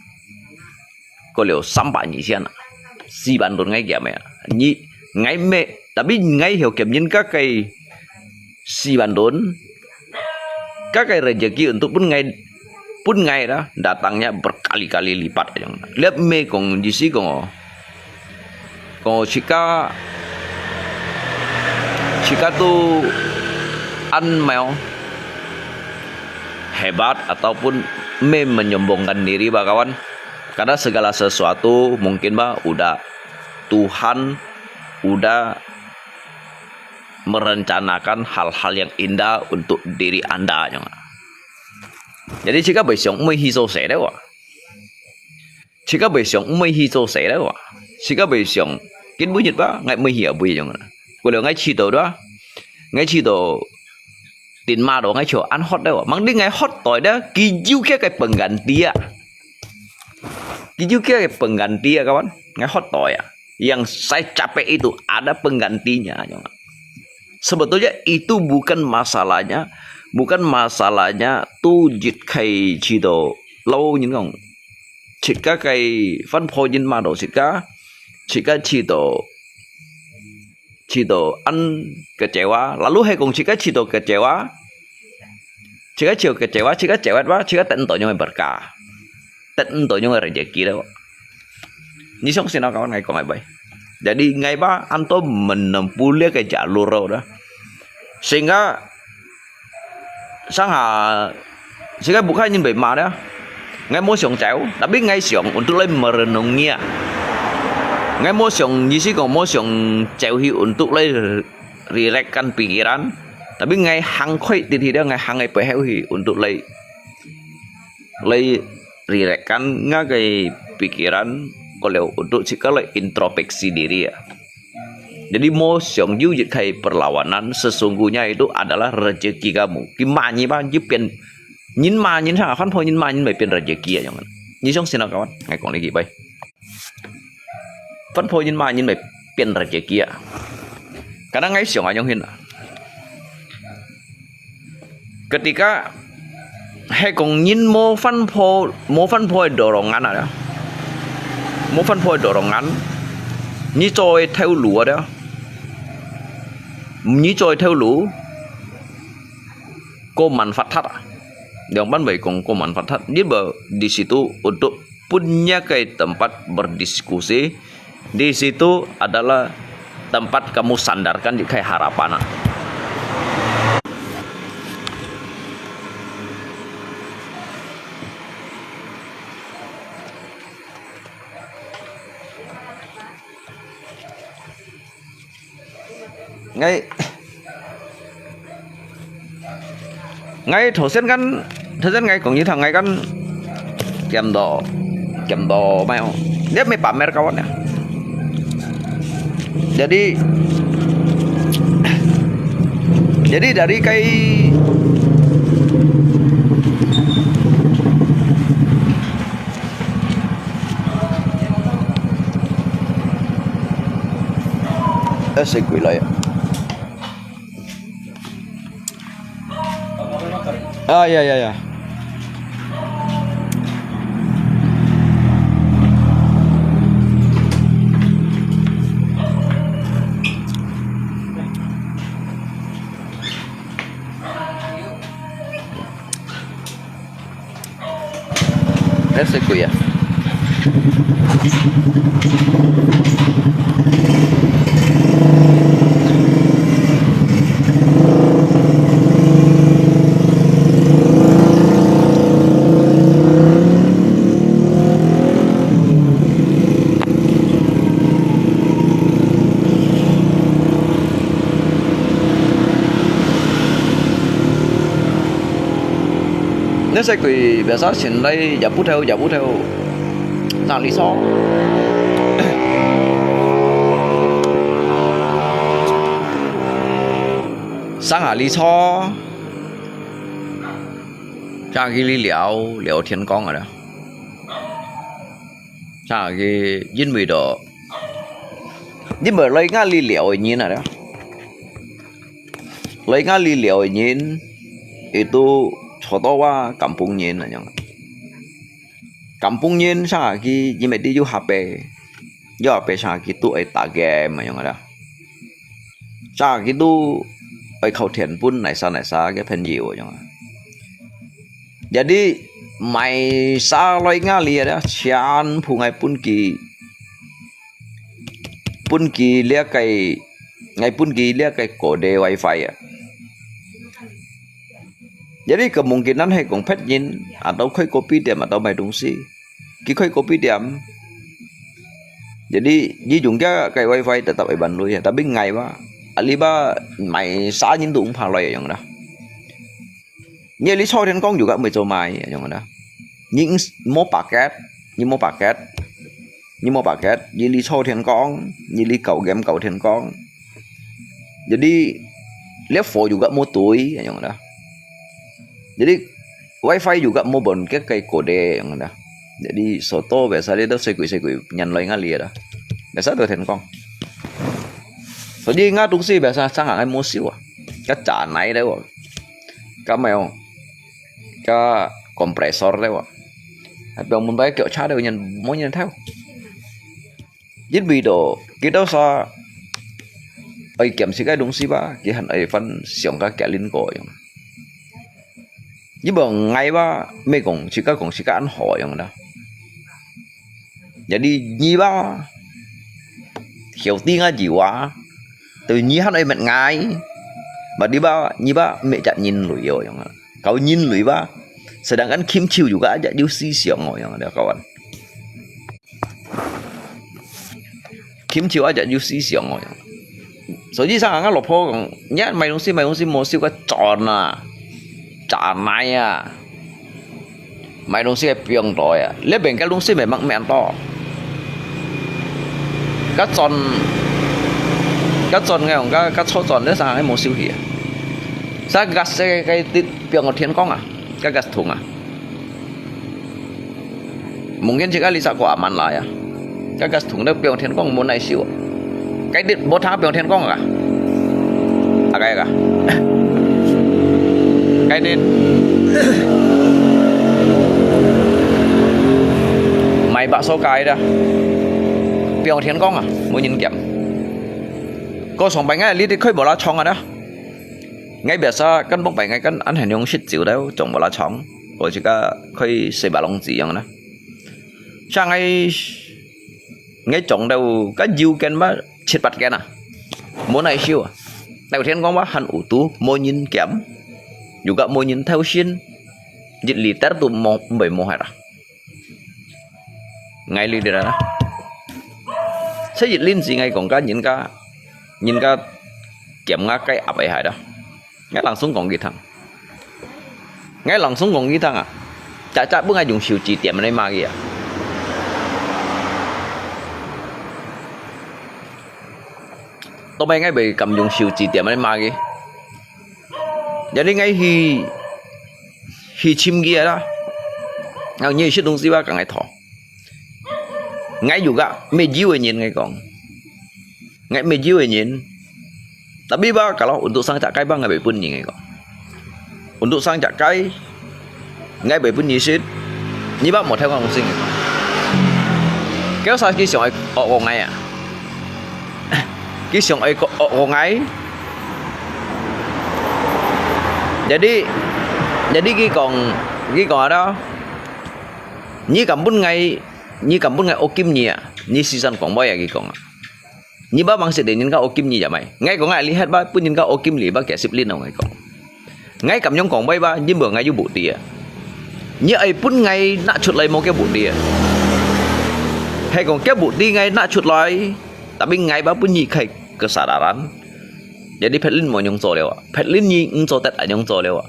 过了三百二千啊。四万 dun ngai kiam ya. Ni ngai me, tapi ngai hiu kiam nyin ka kai 四万 dun. Ka kai rezeki untuk pun ngai, pun ngai dah, datangnya berkali-kali lipat ayong. Lihat me kong Yesus kong. Kong chika, chika tu an meo hebat ataupun me menyombongkan diri ba kawan. Karena segala sesuatu mungkin ba udah Tuhan udah merencanakan hal-hal yang indah untuk diri anda. Jadi chika bai siang mui hi so se deh wa. Chika bai siang mui hi so se deh wa. Chika bai siang kin mui nyit ba ngai mui hi a bui yong. Ko leo ngai chi do da. Ngai chi do tin ma do ngai cho an hot deh wa. Mang di ngai hot toi deh kiju kia kai pengganti a. Kiju kia kai pengganti a kawan. Ngai hot toi a. Yang saya capek itu ada penggantinya. Sebetulnya itu bukan masalahnya, bukan masalahnya tu 一个試到，老人講，自家个番婆人罵到自家，自家試到，試到恁kecewa，lalu係講自家試到kecewa，自家試到kecewa，自家kecewa，自家得毋到樣个berkah，得毋到樣个rezeki了。你相信啊，kawan，𠊎講个喂。Jadi，𠊎吧，安到menempuh个jalur dah. Sehingga，sangha，sehingga bukan人被骂了。𠊎無想走，tapi𠊎想untuk來merenungi啊。𠊎無想，意思講無想走去untuk來relaxkan pikiran，tapi𠊎行開直去了，𠊎行个背後去untuk來，來relaxkan𠊎个pikiran，過了untuk自家來introspeksi diri啊。Jadi，無想有一个perlawanan，sesungguhnya itu adalah rezeki kamu。佢罵你吧，你變，人罵人，上番婆人罵人，會變rezeki啊，樣。你相信啊，kawan？𠊎講你幾擺。番婆人罵人，會變rezeki啊。Kadang𠊎想啊，樣形啊。Ketika係講人無番婆，無番婆个dorongan啊，無番婆个dorongan，你做个頭路啊，你做个頭路，過manfaat啊，兩般會講過manfaat，你無di situ untuk punya个tempat berdiskusi，di situ adalah tempat kamu sandarkan一个harapan啊。𠊎，𠊎頭先kan，頭先𠊎講一趟，𠊎kan感到，感到咩哦？你乜pamer kawan ya？Jadi，jadi dari cái Ê, xe quỷ lại. À, ya, ya, ya. Ese kuya. 那些鬼，biasa先來，也不透，也不透，哪裡錯？上哪裡錯？上去你聊，聊天講个啦。上去因為到，因為來𠊎這聊个人啊啦。 來𠊎這聊个人，佢都坐到話kampung人恁樣。Kampung人上下去，因為佢有下輩，有下輩上下去都愛打game恁樣啦。上下去都愛靠天分，哪儕哪儕个朋友恁樣啊。Jadi，買啥來𠊎這啦，全部𠊎分佢 分佢這个，𠊎分佢這个kode WiFi啊。Jadi kemungkinan係講別人，atau開kopi店，atau賣東西。佢開kopi店。Jadi，佢用佢个WiFi tetap愛還鐳啊，tapi𠊎吧，啊，你吧，買啥人都毋怕來樣啦。 你這坐天光又个毋會做麼个樣个啦。你無paket，你無paket，你無paket，你這坐天光，你這搞game搞天光。Jadi，這貨又个無對樣个啦。Jadi，WiFi又个無分佢个kode樣个啦。Jadi，所以biasa這都細鬼細鬼，人來𠊎這啦。Biasa都天光。所以𠊎東西biasa常常無收啊，該炸奶了哦，該咩哦，該compressor了哦，還表門牌腳車了，人無人偷。因為到佢兜啥，愛檢視該東西吧，佢還愛翻上个格林哥樣。 你無愛吧，莫講自家講自家恁好樣啦。Jadi你吧，曉得𠊎句話，對你還愛問𠊎，berarti吧，你吧，莫隻人類哦樣啊。Kau人類吧，sedangkan Kim Chiu juga aja有思想哦樣啊，kawan。 Kim Chiu aja有思想哦。所以上下老婆講，你買東西買東西莫收个轉啊，炸奶啊，買東西个放袋啊，這邊个東西memang免到。該轉，該轉个用，該該坐轉，這上下無收去啊。Sa gas个个放个天光啊，該gas桶啊。 Mungkin自家lisa ko aman lah ya. Kagas thùng đó piong thiên công muốn này siu. Cái đít bố tháo piong thiên công à? À cái à? Cái đít mày bạ số cái đó. Piong thiên công à? Muốn nhìn kiểm. Có sống bánh ngay lý thì khơi bỏ lá chong à đó. Ngay biasa kan bông bánh ngay kan ăn hẹn yung shit chịu đó, chồng bỏ lá chong. Ôi, chỉ có khơi xây bà lông gì yang đó. Sa ngai, ngai chong tau ka jiu ken ba, chit pat ken à. Mô nai siu à. Tau thiên công ba han u tu, mô nhin kiam. Yu ka mô nhin thau sin. Jit li tar tu mô, mbei mô hai ra. Ngai li đi ra. Sa jit lin si ngai kong ka, nhin ka, nhin ka kiam nga kai ap ai hai da. Ngai langsung kong ki thang. Ngai langsung kong ki thang à. Chak chak bu ngai yung siu chi tiam nai ma ki à. Tôm ai ngai bei kam yung siu chi tiam nai ma ki. Jadi ngai hi, hi chim ki à da. Ngai nyi sit dong si ba ka ngai tho. Ngai yu ka, me jiu e nyin ngai kong. Ngai me jiu e nyin. Tapi ba kalau untuk sang chak kai ba ngai bei pun nyi ngai kong. Untuk sang chak kai, ngai bei pun nyi sit. Nyi ba mo thai kong sing ngai kong. Kêu sa ki siong ai o o ngai à. Ki siong ai o o ngai. Jadi, jadi ki kong, ki kong ada. Nyi kam pun ngai, nyi kam pun ngai o kim nyi à. Nyi sisan kong boy à ki kong à. Nyi ba mang sit de nyin ka o kim nyi ya mai. Ngai kong ngai li het ba pun nyin ka o kim li ba kia sip lin ngai kong. Ngai kam nyong kong bai ba, nyi bơ ngai yu bu ti à. Nyi ai pun ngai nak chut lai mo kia bu ti à. Hai kong kia bu ti ngai nak chut lai, tapi ngai ba pun nyi khai kesadaran. Jadi phet lin mo nyong cho leo à. Phet lin nyi ng cho tet a nyong cho leo à.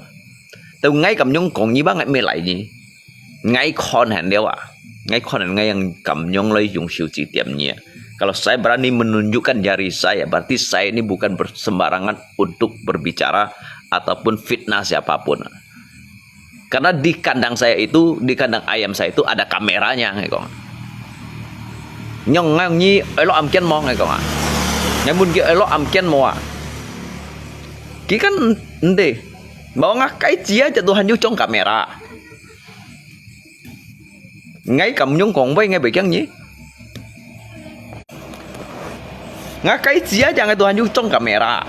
Tau ngai kam nyong kong nyi ba ngai me lai nyi. Ngai khon han leo à. Ngai khon han ngai yang kam nyong lai yung siu chi tiam nyi à. Kalau saya berani menunjukkan jari saya, berarti saya ini bukan ber-, sembarangan untuk berbicara ataupun fitnah siapapun. Karena di kandang saya itu, di kandang ayam saya itu ada kameranya, ngai kong. Nyong ngai nyi elok am kian mo, ngai kong à. Ngai mun ki elok am kian mo à. Ki kan nde. Mau ngak kai chia jat Tuhan yu chong kamera. Ngai kam nyong kong bai ngai bai kiang nyi. Ngak kai chia jang ngai Tuhan yu chong kamera.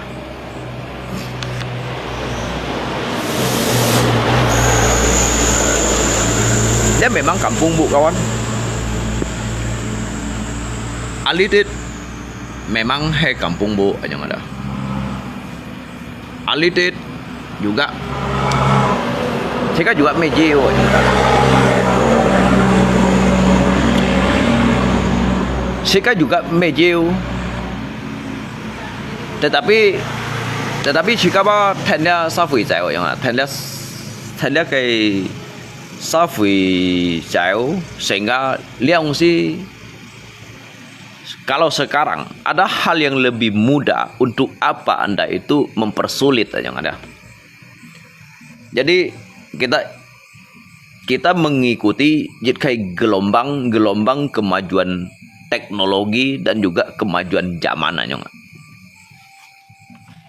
Dia memang kampung bu kawan. Alitit memang hai kampung bu anyong ada. Alitit juga. Sika juga mejiu juga. Sika juga mejiu. Tetapi, tetapi sika ba tenda sa fui zai yang, tenda, tenda kai sa fui zai, sehingga liang si Kalau sekarang ada hal yang lebih mudah, untuk apa anda itu mempersulit yang ada. Jadi kita kita mengikuti jit kai gelombang-gelombang kemajuan teknologi dan juga kemajuan zaman anyong.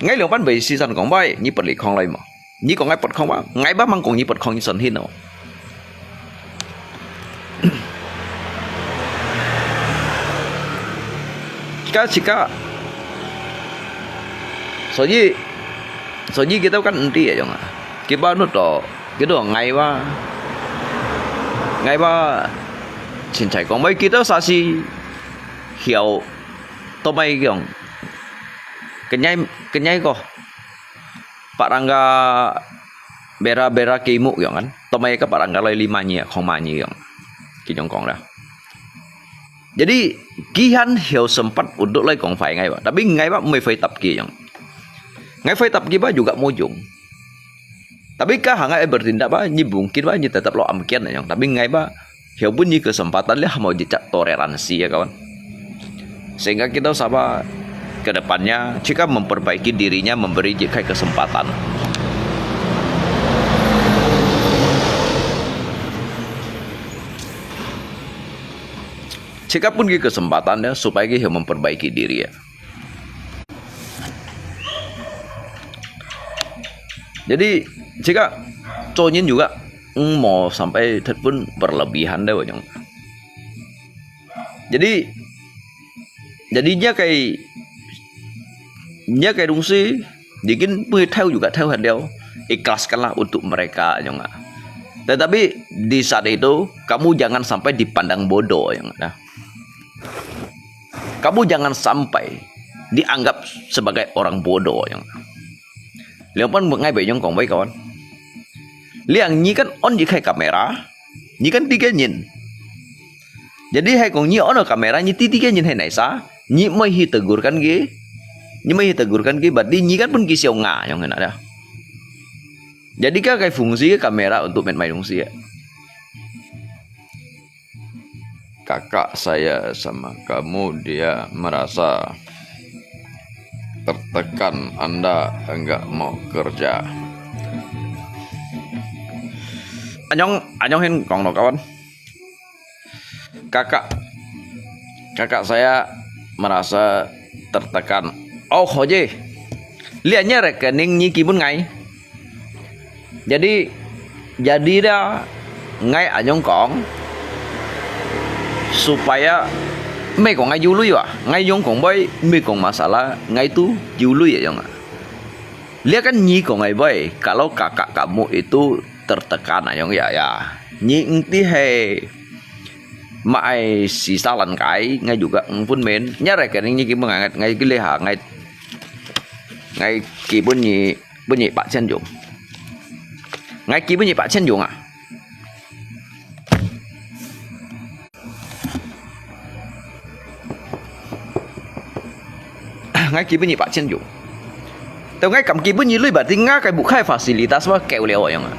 ，𠊎兩班會時常講話，你不離開來嘛。你講𠊎不離開嘛，𠊎吧吂講你不離開你身體哦。Cika, cika. 所以，所以佢兜kan enti ayong啊。佢吧，佢兜，𠊎吧，𠊎吧，清彩講，喂，佢兜啥事曉，都毋係講，kenyai kenyai ko, parang ka bera-bera kimu ayong kan, to mai ka parang ka lai lima nyi, khong ma nyi ayong, kinyong kong lah. Jadi, kihan heo sempat untuk lai kong fai ngai ba, tapi ngai ba mui fai tap ki ayong. Ngai fai tap ki ba juga mujung. Tapi ka hanga bertindak ba, nyi mungkin ba, nyi tetap lo amkian ayong. Tapi ngai ba, heo pun nyi kesempatan lihat mau jejak toleransi ya kawan. Sehingga kita sama ke depannya jika memperbaiki dirinya, memberi jika kesempatan. Jika pun ke kesempatan ya, supaya kita memperbaiki diri ya. Jadi, jika 做人 juga eng mau sampai thot pun berlebihan deh wajong. Jadi, jadi 這个，這个東西，已經被偷 juga偷 hadiau, ikhlaskanlah untuk mereka ayong ah. Tetapi di saat itu kamu jangan sampai dipandang bodoh ayong ah. Kamu jangan sampai dianggap sebagai orang bodoh ayong ah. Liang pan ngai bai ayong kong bai kawan. Liang nyi kan on jik hai kamera, nyi kan tiga nyin. Jadi hai kong nyi on kamera nyi ti tiga nyin hai naisa, nyi mai hi tegurkan ki, nyi mai hi tegurkan ki, berarti nyi kan pun ki siau nga ayong kan ada. Jadi ka kai fungsi kamera untuk met mai fungsi ya. Kakak saya sama kamu, dia merasa tertekan, Anda enggak mau kerja. Anyong, anyong hin kong lo kawan. Kakak, kakak saya merasa tertekan. Oh, hoje. Lian nya rekening nyi kimun ngai. Jadi, jadi dah ngai anyong kong supaya mai kong ngai jului wa, ngai yong kong bai mai kong masalah ngai tu jului ayong ah. Lia kan nyi kong ngai bai, kalau kakak kamu itu tertekan ayong ya ya. Nyi eng ti hai mai sisa lan kai ngai juga eng pun men. Nya rekening nyi kimun ngai ngai kiliha ngai ngai kimun nyi 分你八千用。𠊎寄分你八千用啊！𠊎寄分你八千用。到𠊎敢寄分你鐳吧，在𠊎个屋下fasilitas嘛夠了樣啊！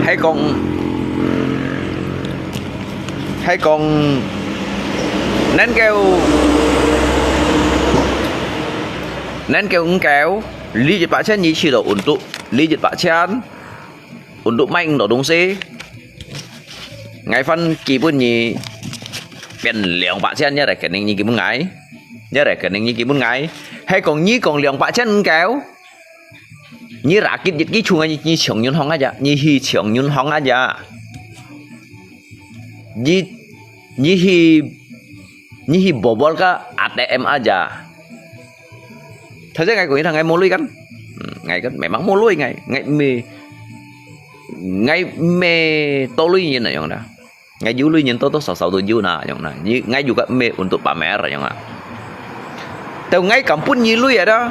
係講，係講，能夠，能夠五九，利益八千你去到untuk，利益八千，untuk買五多東西。 𠊎還寄分你變兩百千，你rekening你寄分𠊎，你rekening你寄分𠊎，係講你講兩百千毋夠，你rakit一支出，你，你上銀行啊呀，你去上銀行啊呀，你，你去，你去bobol ka ATM啊呀。 Saja ngai kong ita ngai moloi kan? Hmm, ngai kan memang moloi ngai. Ngai me, ngai me toloi nyen na yong na. Ngai juloi nyen to to sao sao to ju na yong na. Ni ngai juga me untuk pamer yong na. Tau ngai kampun ni lui ada.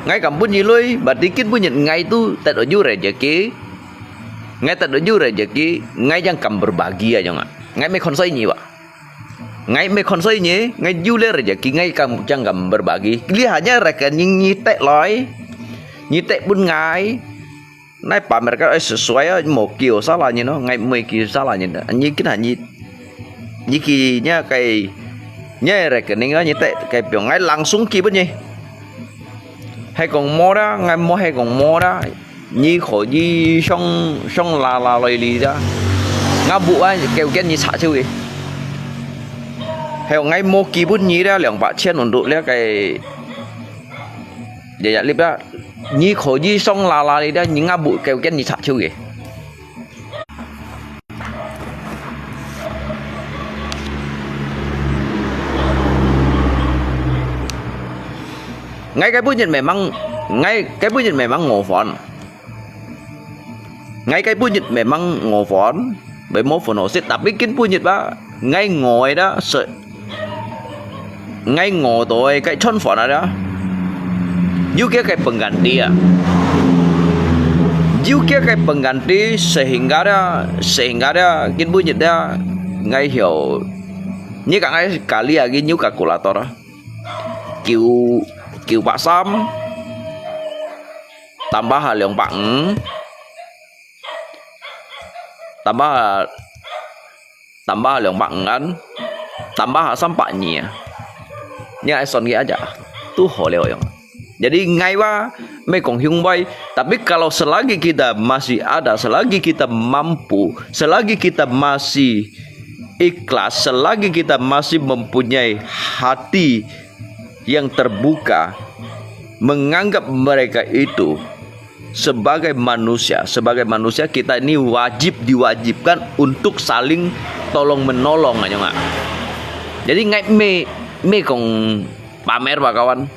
Ngai kampun ni lui, berarti kin bunyi ngai tu tak doju rezeki. Ngai tak doju rezeki, ngai jang kam berbagi yong na. Ngai me konsoi ni wa. Ngai me konsoi nyi, ngai ju le rezeki ngai kam jang kam berbagi. Li hanya rekening nyi tek loi, nyi tek pun ngai. Nai pamer ka ai sesuai ai mo kiu salah nyi no, ngai me kiu salah nyi. Nyi kina nyi, nyi ki nya kai, nya rekening nyi tek kai piong ngai langsung ki pun nyi. Hai kong mo da, ngai mo hai kong mo da. Nyi kho nyi shong shong la la loi li da. ，𠊎屋啊，夠見你插手个。還有𠊎無基本你了兩百千untuk了个，日日入啊，你可以上啦啦的了，你𠊎屋夠見你插手个。 𠊎个本人memang，𠊎个本人memang ngofan。𠊎个本人memang ngofan，memang fonosit，tapi kin本人吧，𠊎ngoi đó，ngai ngô tôi cái chọn phó na đó. Yuk kia cái pengganti ah. Yuk kia cái pengganti sehingga đó, sehingga đó, kin bu nyit đó, ngai hiểu. Ni ka ngai kali agi yuk kalkulator. Kiu, kiu pak sam. Tambah ha liang pak ng. Tambah ha, tambah ha liang pak ng kan. Tambah ha sam pak nyi. Ni ai son ki aja. Tu ho leo yong. Jadi ngai wa, me kong hiung bai. Tapi kalau selagi kita masih ada, selagi kita mampu, selagi kita masih ikhlas, selagi kita masih mempunyai hati yang terbuka, menganggap mereka itu sebagai manusia, sebagai manusia kita ini wajib diwajibkan untuk saling tolong menolong aja nggak. Jadi ngai me, me kong pamer ba kawan.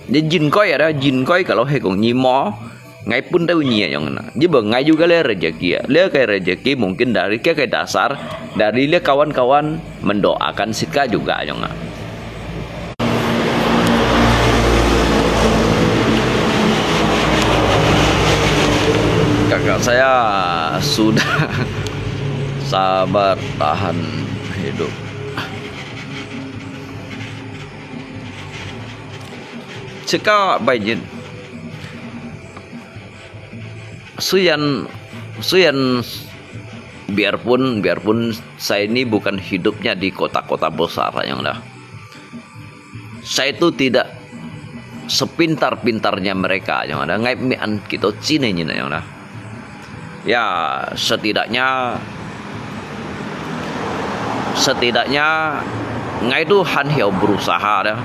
Jadi jin koi ada, jin koi kalau he kong nyimo, ngai pun tahu nyi aja nggak. Jadi ba ngai juga le rezeki ya. Le kai rezeki mungkin dari ke kai dasar, dari le kawan-kawan mendoakan sika juga aja nggak. Kakak saya sudah sabar tahan hidup. Cika baijin. Suyan, suyan biarpun, biarpun saya ini bukan hidupnya di kota-kota besar yang dah. Saya itu tidak sepintar-pintarnya mereka yang ada. Ngai mian kita cina nyina yang dah. Ya, setidaknya, setidaknya ngai itu han hiau berusaha dah.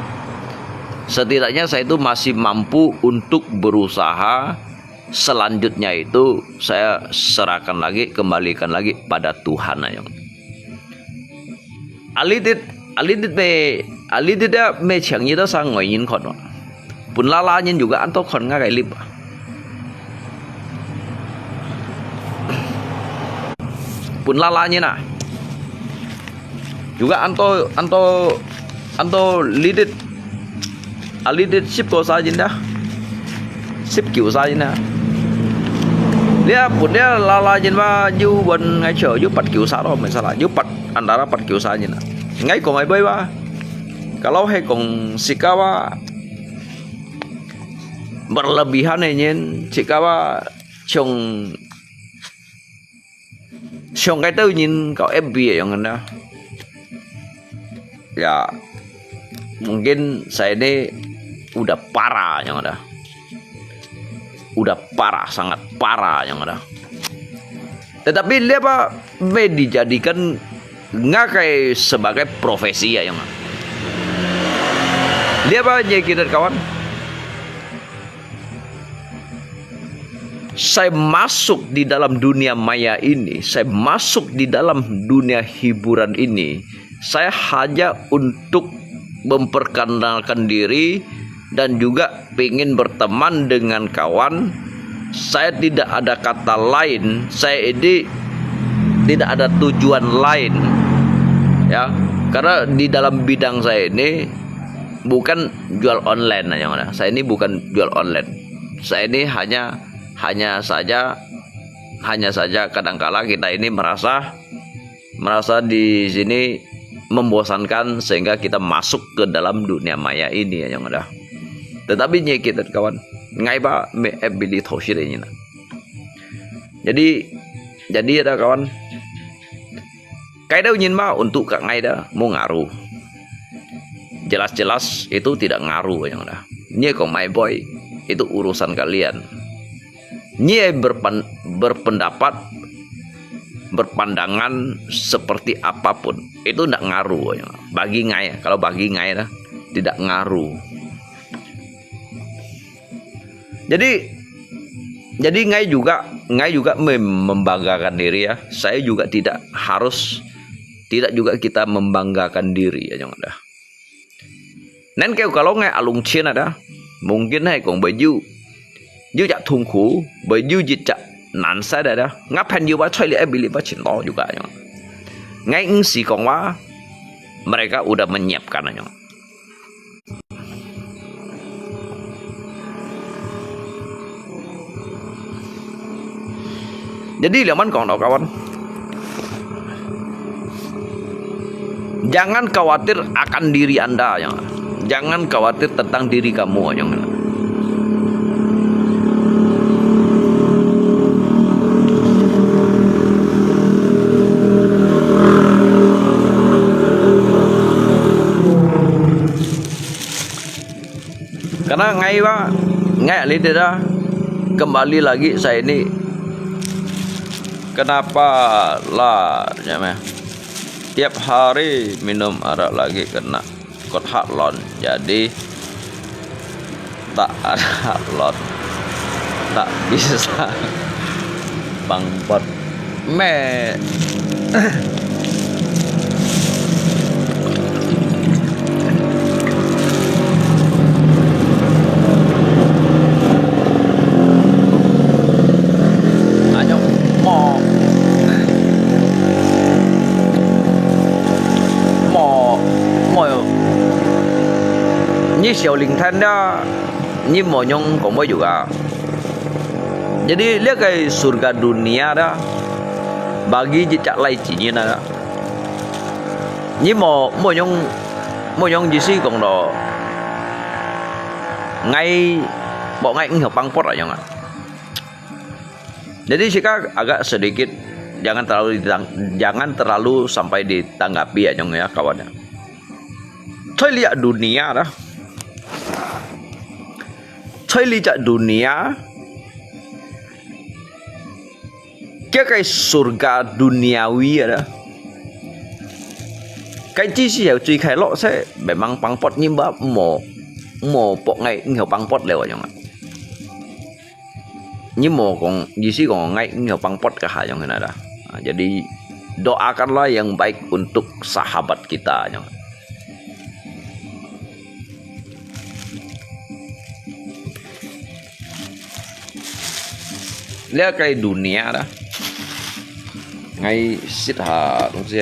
Setidaknya saya itu masih mampu untuk berusaha. Selanjutnya itu saya serahkan lagi, kembalikan lagi pada Tuhan aja. Alidit, alidit me, alidit ya me chang yi da sang ngoi yin kon wa. Pun la la nyin juga anto kon nga kai lip. Pun la la nyin a. Juga anto, anto, anto lidit. Alidit sip ko sa jin da. Sip kiu sa jin da. Lia pun lia la la jin wa yu wan ngai cho yu pat kiu sa ro mai sa la. Yu pat antara pat kiu sa jin da. Ngai ko ngai bai wa. Kalau he kong sikawa berlebihan nyin sikawa chong Siang kai tau nyin kau F B yang ada. Ya, mungkin saya ini udah parah yang ada. Udah parah, sangat parah yang ada. Tetapi dia apa, me dijadikan ngakai sebagai profesi ya yang. Dia apa, je kita kawan? Saya masuk di dalam dunia maya ini, saya masuk di dalam dunia hiburan ini, saya hanya untuk memperkenalkan diri dan juga ingin berteman dengan kawan. Saya tidak ada kata lain, saya ini tidak ada tujuan lain. Ya, karena di dalam bidang saya ini bukan jual online aja, saya ini bukan jual online. Saya ini hanya, hanya saja, hanya saja kadangkala kita ini merasa, merasa di sini membosankan sehingga kita masuk ke dalam dunia maya ini aja. Tetapi nyi kita kawan, ngai ba me bili thoshi ini na. Jadi, jadi ada kawan, Kai dau nyin ma untuk ka ngai da mengaruh. Jelas-jelas itu tidak ngaruh yang dah. Nyi kong mai boy, itu urusan kalian. Nyi berpen, berpendapat berpandangan seperti apapun, itu ndak ngaruh. Bagi ngai, kalau bagi ngai lah, tidak ngaruh. Jadi, jadi ngai juga, ngai juga mem-, membanggakan diri ya. Saya juga tidak harus, tidak juga kita membanggakan diri ya, dah. Nên kêu kalau ngai alung chiến ada, mungkin hai kong bởi dù, dù chả thùng khủ, bởi dù dịch chả nản sai ada. Ngap phen dù ba choi li ai bili ba chín lo juga ya. Ngai ngsi kong wa, mereka udah menyiapkan ya. Jadi, liang man kong tau kawan, jangan khawatir akan diri anda, ya. Jangan khawatir tentang diri kamu, ya. Karena ngai ba, ngai alih dah, kembali lagi saya ini. Kenapa lah, ya, meh? Tiap hari minum arak lagi kena kot hat lon. Jadi, tak ada lot, tak bisa pangpot. Meh. Anyo, mo, mo, mo, ni xiao ling than da, ni mo nyong kong mo juga. Jadi, liak kai surga dunia dah, bagi jejak lai cinin dah. Ni mo, mo nyong, mo nyong jisi kong lo. Ngai, pok ngai ngau pangpot lah nyong ah. Jadi, sika agak sedikit, jangan terlalu ditang-, jangan terlalu sampai ditanggapi ya, nyong ya, kawan ya. Choi liak dunia dah. Choi liak dunia, kia kai surga duniawi ada. Kai chi si heo chui khai lo se, memang pangpot nyim ba mo, mo pok ngai ngau pangpot leo nyong. Nyim mo kong, jisi kong ngai ngau pangpot ka ha nyong ada. Ha, jadi, doakanlah yang baik untuk sahabat kita nyong. Liak kai dunia dah. Ngai sit ha, tong si.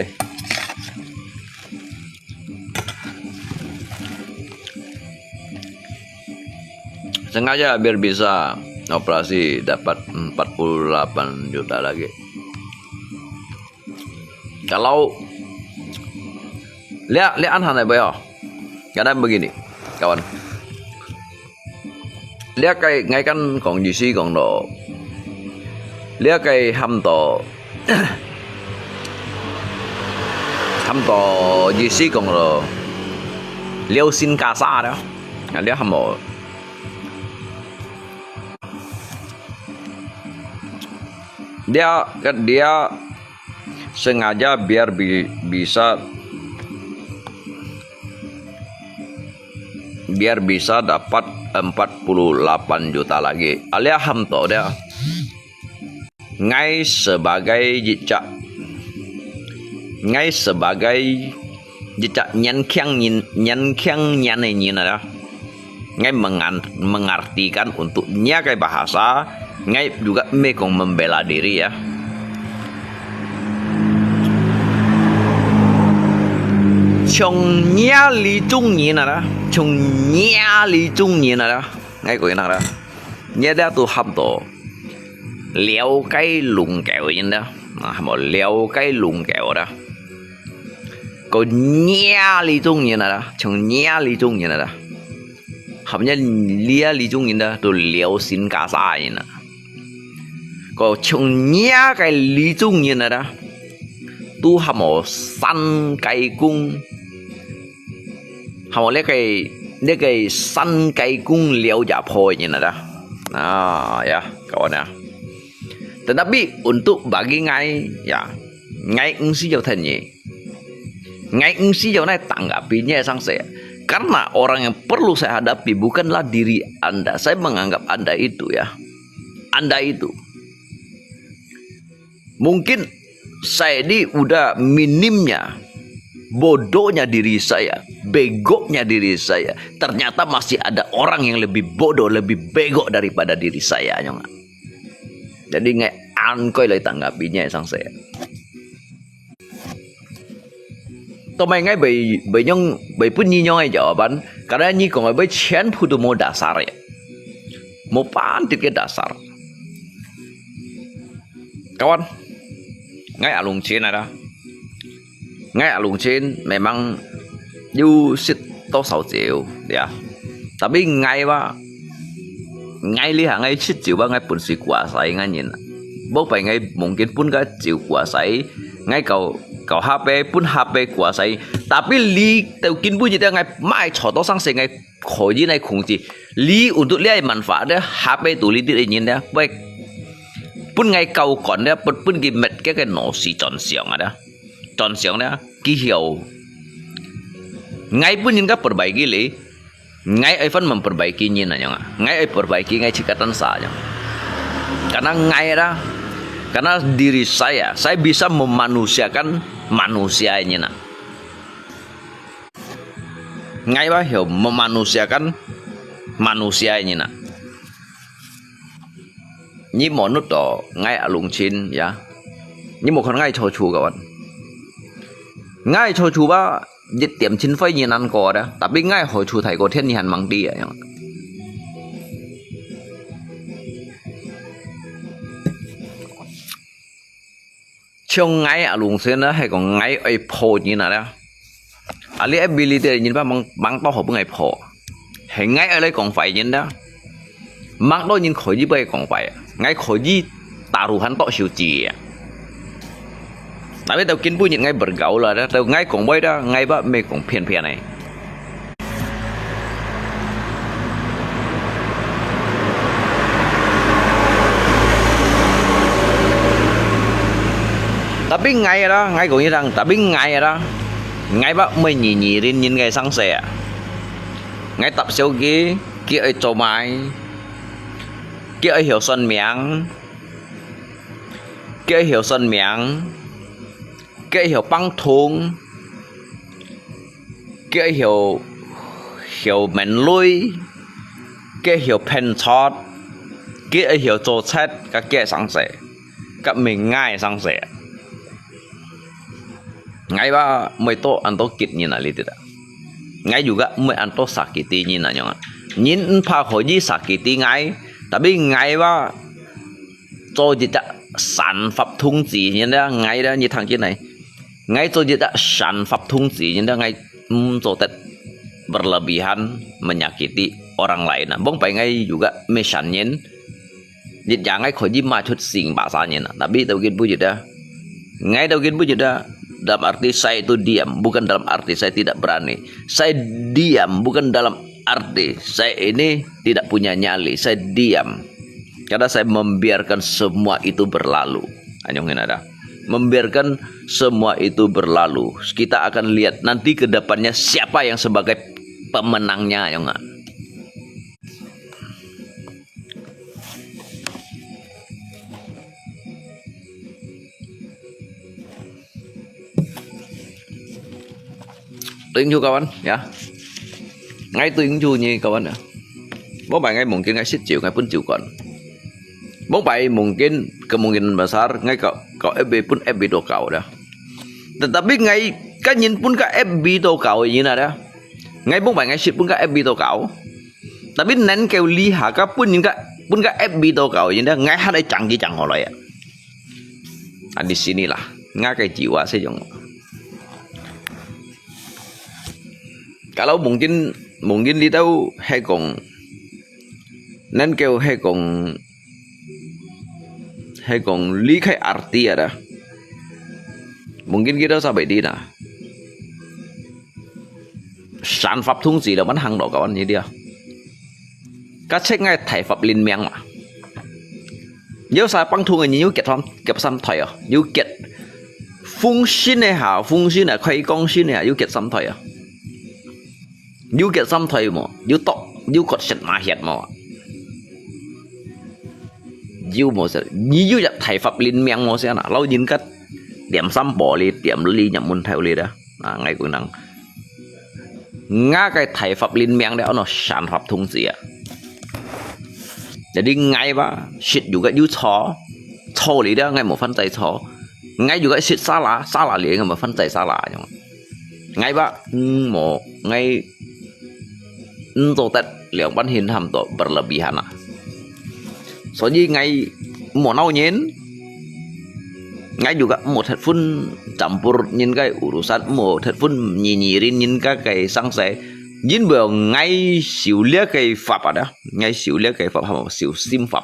Sengaja biar bisa operasi dapat empat puluh delapan juta lagi. Kalau liak, liak an han ya. Kadang begini, kawan. Liak kai ngai kan kong jisi kong lo. Liak kai ham to, ham to jisi kong lo. Liau sin kasa dah. Nah, liak ham mo. Dia, dia sengaja biar bi-, bisa, biar bisa dapat empat puluh delapan juta lagi. Alia ham to dia. Ngai sebagai jejak, ngai sebagai jejak nyan kiang nyin, nyan kiang nyan nyin ada. Ngai mengan-, mengartikan untuk nia kai bahasa, ngai juga mekong membela diri ya. Chong nia li chung nyin ada, chong nia li chung nyin ada. Ngai ko inang ada. Nia dia tu ham to. Liau kai lung keu nyin ada. Nah, mo liau kai lung keu ada. Ko nia li chung nyin ada, chong nia li chung nyin ada. Hap nia lia li chung nyin ada, tu liau sin kasa nyin ada. Ko chong nia kai li chung nyin ada. Tu ham mo san kai kung. Ham mo le kai, le kai san kai kung liau ja po nyin ada. Ah, ya, kawan ya. Tetapi untuk bagi ngai, ya, ，ngai 毋需要聽你，ngai 毋需要你tanggapi你个生死。Karena orang yang perlu saya hadapi bukanlah diri Anda. Saya menganggap Anda itu ya, Anda itu. Mungkin saya ini udah minimnya, bodohnya diri saya, begoknya diri saya. Ternyata masih ada orang yang lebih bodoh, lebih bego daripada diri saya, 你知道吗？Jadi ngai 毋可以來tanggapi你个生死。Tetapi ngai會會用會分你用个jawaban，karena你講个會全部都無dasar个，無半滴个dasar。Kawan，ngai Alung Chin ada，ngai Alung Chin memang you sit 多少酒，ya。Tapi ngai wa, ngai liha ngai sit酒wa ngai pun si kuasai ngai nyin. Bok pai ngai mungkin pun ka 酒 kuasai, ngai kau kau hape pun hape kuasai. Tapi li tau kin bu jita ngai mai cho to sang se ngai kho ji nai khung ji. Li untuk liai manfaat de hape tu li di nyin de. Pai pun ngai kau kon de pun pun ki met ke ke no si chon siang ada. Chon siang de ki hiau. Ngai pun nyin ka perbaiki li. Ngai ai fan memperbaiki nyin anyang. Ngai ai perbaiki ngai cikatan sa anyang. Karena ngai ada, karena diri saya, saya bisa memanusiakan manusia nyin na. Ngai ba hiau memanusiakan manusia nyin na. Nyi monut to ngai Alung Chin ya. Nyi mo khon ngai cho chu kawan. Ngai cho chu ba 一點錢費你難過的，tapi ngai好處太過天你還忙啲啊。像ngai Alung Chin呢，係講ngai愛破人啊啦。啊，你ability人吧，忙忙到好不愛破，係ngai愛來講壞人的。 Mang to nyin kho ji bai kong pai, ngai kho ji taruhan to siu ji. Tapi tau kin bu nyin ngai bergaul la, tau ngai kong bai da, ngai ba me kong pian pian ai. Tapi ngai la, ngai kong idang, tapi ngai la, ngai ba me nyi nyi rin nyin ngai sang se. Ngai tap siu ki, ki ai cho mai. Ki ai hiu son miang, ki ai hiu son miang, ki ai hiu pang thung, ki ai hiu hiu men lui, ki ai hiu phen chot, ki ai hiu cho chet, ka ki ai sang se, ka ming ngai sang se. Ngai ba mui to an to kit nyin a li ti ta. Ngai juga mui an to sakiti nyin a nyong a. Nyin en pha kho ji sakiti ngai, tapi ngai ba cho ji ta san fap thung ji nyin da ngai da nyi thang kit nai. Ngai cho ji ta san fap thung ji nyin da ngai, mm, cho tet berlebihan menyakiti orang lain. Bong pai ngai juga mesan nyin. Nit ya ngai kho ji ma chut sing ba sa nyin, tapi tau kin bu jit da. Ngai tau kin bu jit da. Dalam arti saya itu diam, bukan dalam arti saya tidak berani. Saya diam, bukan dalam arti saya ini tidak punya nyali. Saya diam. Karena saya membiarkan semua itu berlalu. Anyong ini ada. Membiarkan semua itu berlalu. Kita akan lihat nanti ke depannya siapa yang sebagai pemenangnya, anyong. Tuing chu kawan, ya. Ngai tuing chu nyi kawan ya. Bong pai ngai mungkin ngai sit chiu, ngai pun chiu kon. Bong pai mungkin kemungkinan besar ngai kau kau F B pun F B to kau dah. Tetapi ngai kan nyin pun ka F B to kau nyin ada. Ngai bong pai ngai sit pun ka F B to kau. Tapi nan keu li ha ka pun nyin ka pun ka F B to kau nyin dah ngai han ai chang ki chang ho lai ya. Ah, di sinilah ngai kai jiwa se jong. Kalau mungkin mungkin li tau hai kong nan keu hai kong hai kong li khai arti ada. Mungkin kita sampai di na. San fap thung ji lo man hang lo kawan ni dia. Ka chek ngai thai fap lin miang ma. Yo sa pang thung ni yo get sam get sam thai yo. Yo get 風神个下，風神啊，開光神个下，有結三代啊？有結三代無？有剁，有割舌罵血無？有無先？你有一大法輪命無先啊？老人家點三寶哩，點哩入門頭哩啦。啊，𠊎講人，𠊎个大法輪命了，安到三法通制啊。Jadi𠊎吧，識有个有錯，錯哩了，𠊎無犯罪錯。𠊎有个識salah，salah哩，𠊎無犯罪salah，樣。𠊎吧，嗯，無，𠊎，嗯，做得兩半hin tham到berlebihan啊。所以𠊎無鬧人， 𠊎juga無thất分campur人个urusan，無thất分nyinyirin人个个生死。因為𠊎修這个法啊，𠊎修這个法，修心法。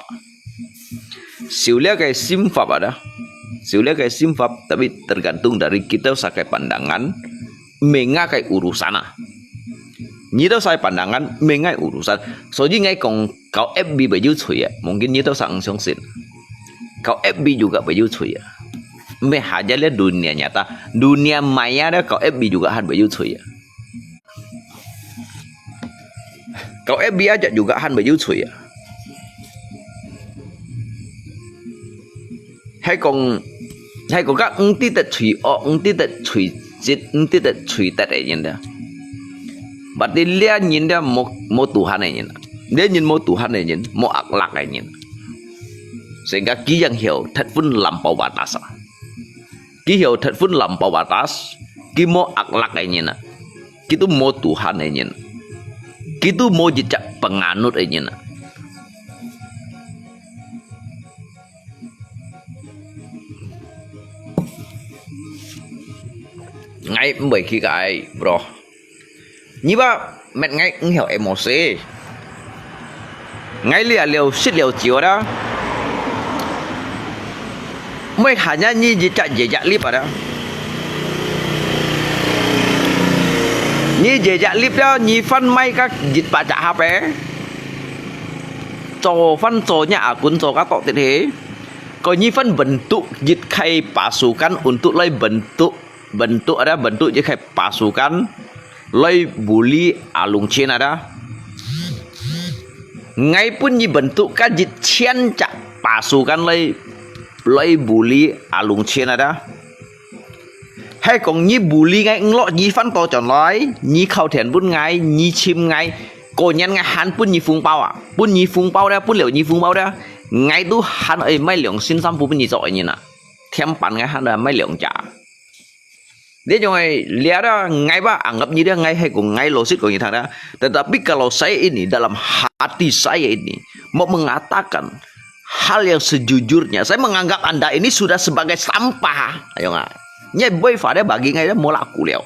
修這个心法啊，修這个心法，tapi tergantung dari kita sa个pandangan，menga个urusan啊。你兜sa pandangan，menga urusan。所以𠊎講，搞F B會有罪啊，mungkin你兜sa毋相信。 搞F B juga會有罪啊。毋係hanya咧dunia nyata，dunia maya咧搞F B juga還會有罪啊。搞F B aja juga還會有罪啊。係講，係講个毋知得罪惡，毋知得罪質，毋知得罪德个人啊。Berarti這人咧無，無Tuhan个人啊，這人無Tuhan个人，無akhlak个人。 Sehingga佢yang曉thất分lampau batas啊。佢曉thất分lampau batas，佢無akhlak个人啊，佢都無Tuhan个人，佢都無一隻penganut个人啊。𠊎毋會去个，bro。 你吧，乜𠊎毋曉emosi。𠊎這了食了酒啦，毋係hanya你一隻一隻lip啊。你一隻lip了，你翻買个一百隻HP，做翻做nya akun做个多啲去。Kau你翻bentuk一个pasukan untuk來bentuk bentuk ada，bentuk一个pasukan來bully Alung Chin ada。𠊎分你bentuk个一千隻pasukan來，來bully Alung Chin ada。係講你bully𠊎，毋落你翻倒轉來，你敲電分𠊎，你尋𠊎，過年𠊎還分你紅包啊，分你紅包了，分了你紅包了，𠊎都還愛買兩身衫褲分你著个人啊，添飯𠊎還愛買兩隻。 Dia jangan lihat dah, ngai ba anggap ni dia ngai hai ko ngai lo sit ko ni thang dah. Tetapi kalau saya ini dalam hati saya ini mau mengatakan hal yang sejujurnya, saya menganggap anda ini sudah sebagai sampah. Ayo ngai. Nyai boy fa dia bagi ngai dia molak kuliau.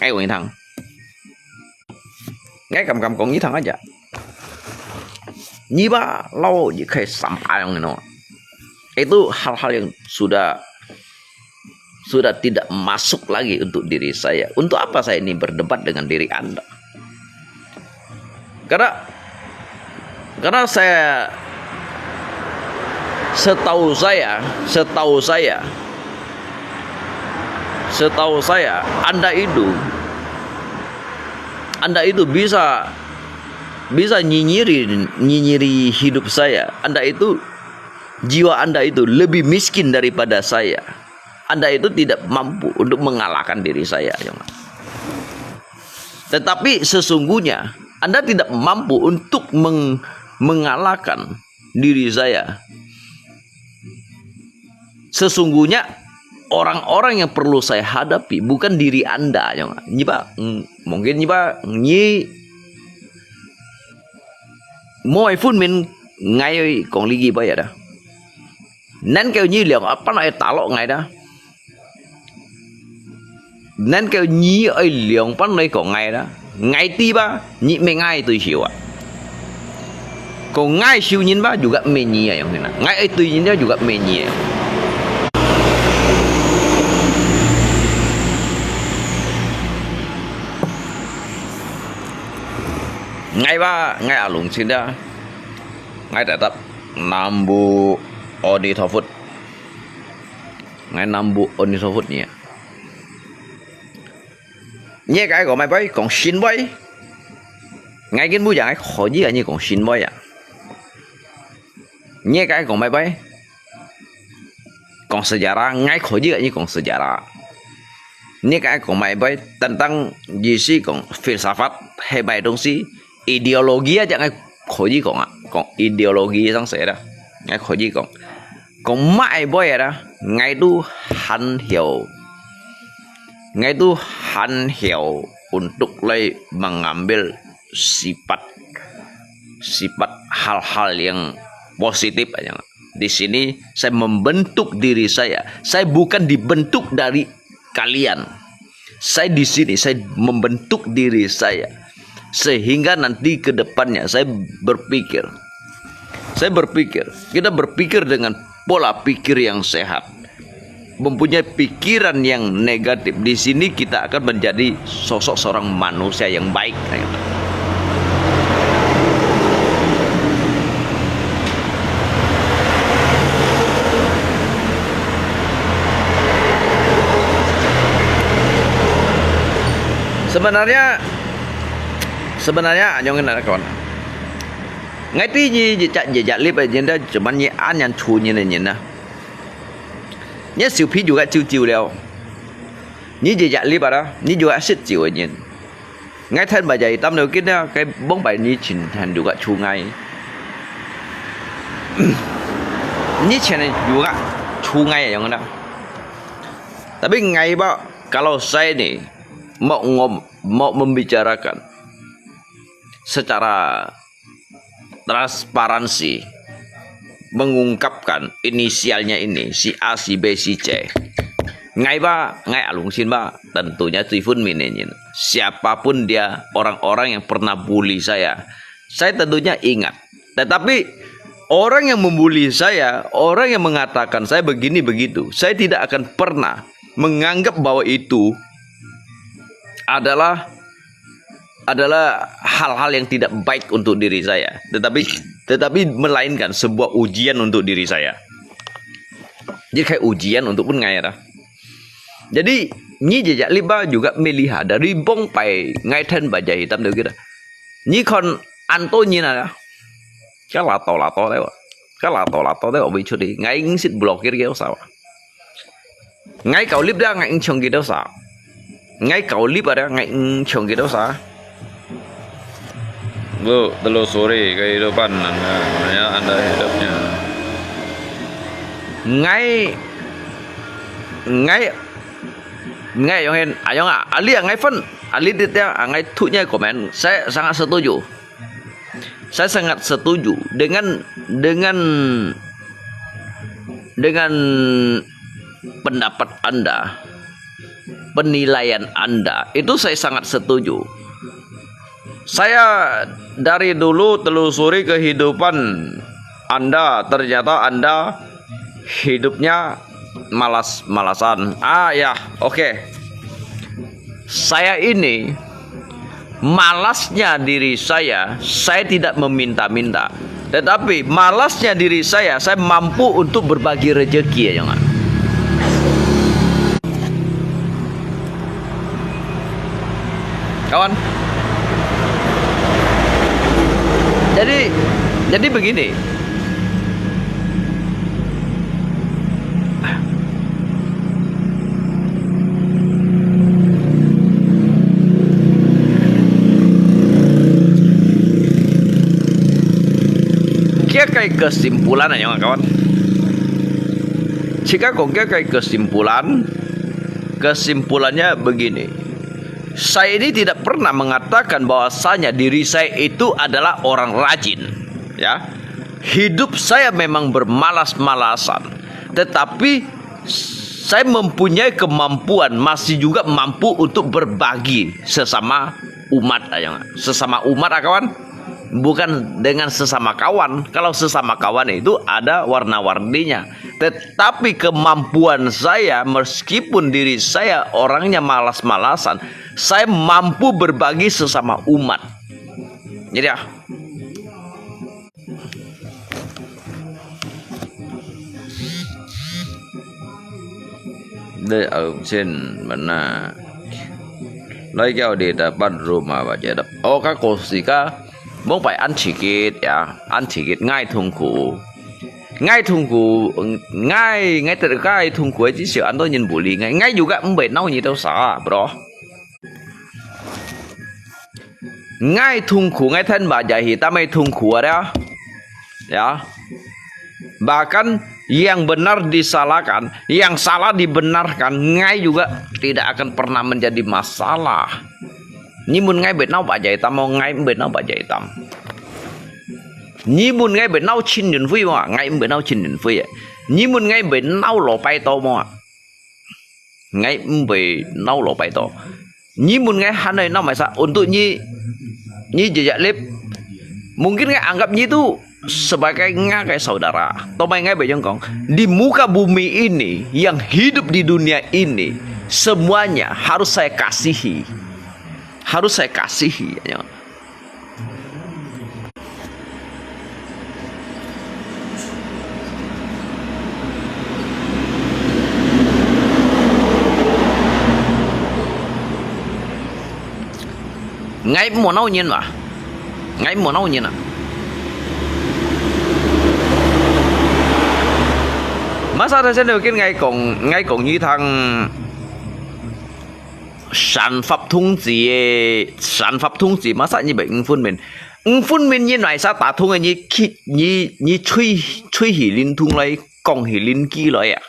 Ngai ko ni thang. Ngai kam kam kong ni thang aja. Ni ba lau ni kai sampah yang no. Itu hal-hal yang sudah sudah tidak masuk lagi untuk diri saya. Untuk apa saya ini berdebat dengan diri Anda? Karena karena saya setahu saya, setahu saya, setahu saya Anda itu Anda itu bisa bisa nyinyiri nyinyiri hidup saya. Anda itu jiwa Anda itu lebih miskin daripada saya. Anda itu tidak mampu untuk mengalahkan diri saya, ya. Tetapi sesungguhnya Anda tidak mampu untuk meng- mengalahkan diri saya. Sesungguhnya orang-orang yang perlu saya hadapi bukan diri Anda, ya. Ni ba, mm, mungkin ni ba, ni 無愛分明，𠊎愛講這句話啊。恁个你兩阿爸來打落𠊎啦。恁个你愛兩班來講𠊎啦。𠊎知吧，你毋係𠊎對手啊。講𠊎手人吧，又个毋係你啊，樣形啊。𠊎愛對人家又个毋係你啊。 Ngai ba, ngai alung chin da. Ngai tetap nambu odi tofut. ，𠊎南部安尼所分你啊。你个講麼个？講新聞，𠊎根本就係可以个，你講新聞啊。你个講麼个？講sejarah，𠊎可以个，你講sejarah。你个講麼个？Tentang意思講filsafat，係麼个東西？Ideologi啊，𠊎可以講啊，講ideologi上誰的，𠊎可以講。講麼个啊，𠊎都還曉，𠊎都還曉untuk來mengambil sifat sifat hal-hal yang positif aja. Di sini saya membentuk diri saya. Saya bukan dibentuk dari kalian. Saya di sini, saya membentuk diri saya. Sehingga nanti ke depannya saya berpikir. Saya berpikir, kita berpikir dengan pola pikir yang sehat. Mempunyai pikiran yang negatif, di sini kita akan menjadi sosok seorang manusia yang baik. Sebenarnya, sebenarnya, anyong ini kawan. Ngai ti ni jejak jejak lip aja dah, cuman ni an yang chu ni ni nah. Ni siu pi juga ciu ciu liao. Ni jejak lip ada, ni juga sit ciu aja. Ngai than baja hitam liao kini, kai bong bai ni chin than juga chu ngai. Ni chin juga chu ngai yang dah. Tapi ngai ba, kalau saya ni, mau ngom, mau membicarakan secara transparansi, mengungkapkan inisialnya ini, si A, si B, si C. Ngai ba, ngai alung sin ba, tentunya tuifun minenyin. Siapapun dia, orang-orang yang pernah bully saya, saya tentunya ingat. Tetapi orang yang membuli saya, orang yang mengatakan saya begini begitu, saya tidak akan pernah menganggap bahwa itu adalah adalah hal-hal yang tidak baik untuk diri saya, tetapi tetapi melainkan sebuah ujian untuk diri saya. Jadi kayak ujian untuk pun ngai dah. Jadi ni jejak liba juga melihat dari bong pai ngai than baja hitam tu kita. Ni kon anto ni na dah. Kaya lato lato deh wa. Kaya lato lato deh wa, wei chut di. Ngai ngsit blokir kaya usawa. Ngai kau lip dah, ngai ngchong kita sa. Ngai kau lip ada, ngai ngchong kita sa. Bu, telusuri kehidupan Anda, maya Anda hidupnya. Ngai, ngai, ngai yong hen, ayong ah, ali ah, ngai fan, ali di tiang, ah, ngai tu nya komen. Saya sangat setuju. Saya sangat setuju dengan dengan dengan pendapat Anda, penilaian Anda. Itu saya sangat setuju. Saya dari dulu telusuri kehidupan Anda, ternyata Anda hidupnya malas-malasan. Ah, ya, oke. Saya ini malasnya diri saya, saya tidak meminta-minta. Tetapi malasnya diri saya, saya mampu untuk berbagi rezeki, ya, jangan. Kawan. Jadi, jadi begini. Kia kai kesimpulan aja, kawan. Jika kau kia kai kesimpulan, kesimpulannya begini. Saya ini tidak pernah mengatakan bahwasanya diri saya itu adalah orang rajin, ya. Hidup saya memang bermalas-malasan, tetapi saya mempunyai kemampuan, masih juga mampu untuk berbagi sesama umat, ayang. Sesama umat, ah, kawan. Bukan dengan sesama kawan. Kalau sesama kawan itu ada warna-warninya. Tetapi kemampuan saya, meskipun diri saya orangnya malas-malasan, saya mampu berbagi sesama umat. Jadi, ah, Dei au chen mana. Lai kiau di dapat rumah baca dap. Oh, ka kosi ka. Mong pai an chikit ya, an chikit ngai thung ku. Ngai thung ku, ngai, ngai ter kai thung ku, chỉ sợ an to nyin buli ngai. Ngai juga mbe nau nyi tau sa, bro. Ngai thung ku, ngai than baca hi, tamai thung ku ada. Ya. Bahkan yang benar disalahkan, yang salah dibenarkan, ngai juga tidak akan pernah menjadi masalah. Nyi mun ngai bet nau baca hitam, ngai bet nau baca hitam. Nyi mun ngai bet nau chin yun fui mo, ngai bet nau chin yun fui. Nyi mun ngai bet nau lo pai to mo. Ngai mbe nau lo pai to. Nyi mun ngai han nai nau mai sa untuk nyi, nyi jejak lip. Mungkin ngai anggap nyi tu sebagai ngai kai saudara. Tomai ngai bayang kong, di muka bumi ini, yang hidup di dunia ini, semuanya harus saya kasihi. Harus saya kasihi. Ya. Ngai mo nau nyen wa. Ngai mo nau nyen a. Masa ta sen kin ngai kong, ngai kong yi thang. 散發通知个，散發通知，masa nyi bai ngfun min. Ngfun min nyi nai sa ta thung nyi khi, nyi, nyi chui, chui hi lin thung lai, kong hi lin ki lai ya.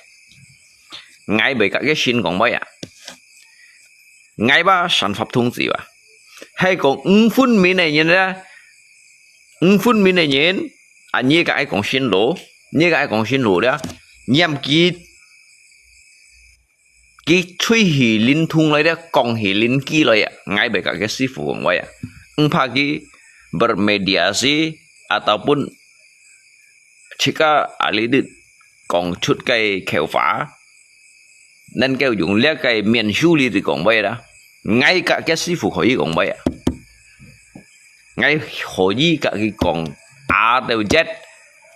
Ngai bai ka ke sin kong bai ya. Ngai ba 散發通知 ba. Hai kong ngfun min nai nyi da. Ngfun min nai nyi. A nyi ka ai kong sin lo. Nyi ka ai kong sin lo da. Nyiam ki Ki chui hi lin thung lai dia, kong hi lin ki lai ya, ngai bai ka ke sifu kong bai ya. Engpa ki bermediasi ataupun chika alidit kong chut kai kheu fa. Nan keu yung lia kai mian shu li di kong bai da. Ngai ka ke sifu koi kong bai ya. Ngai koi ka ki kong a teu jet,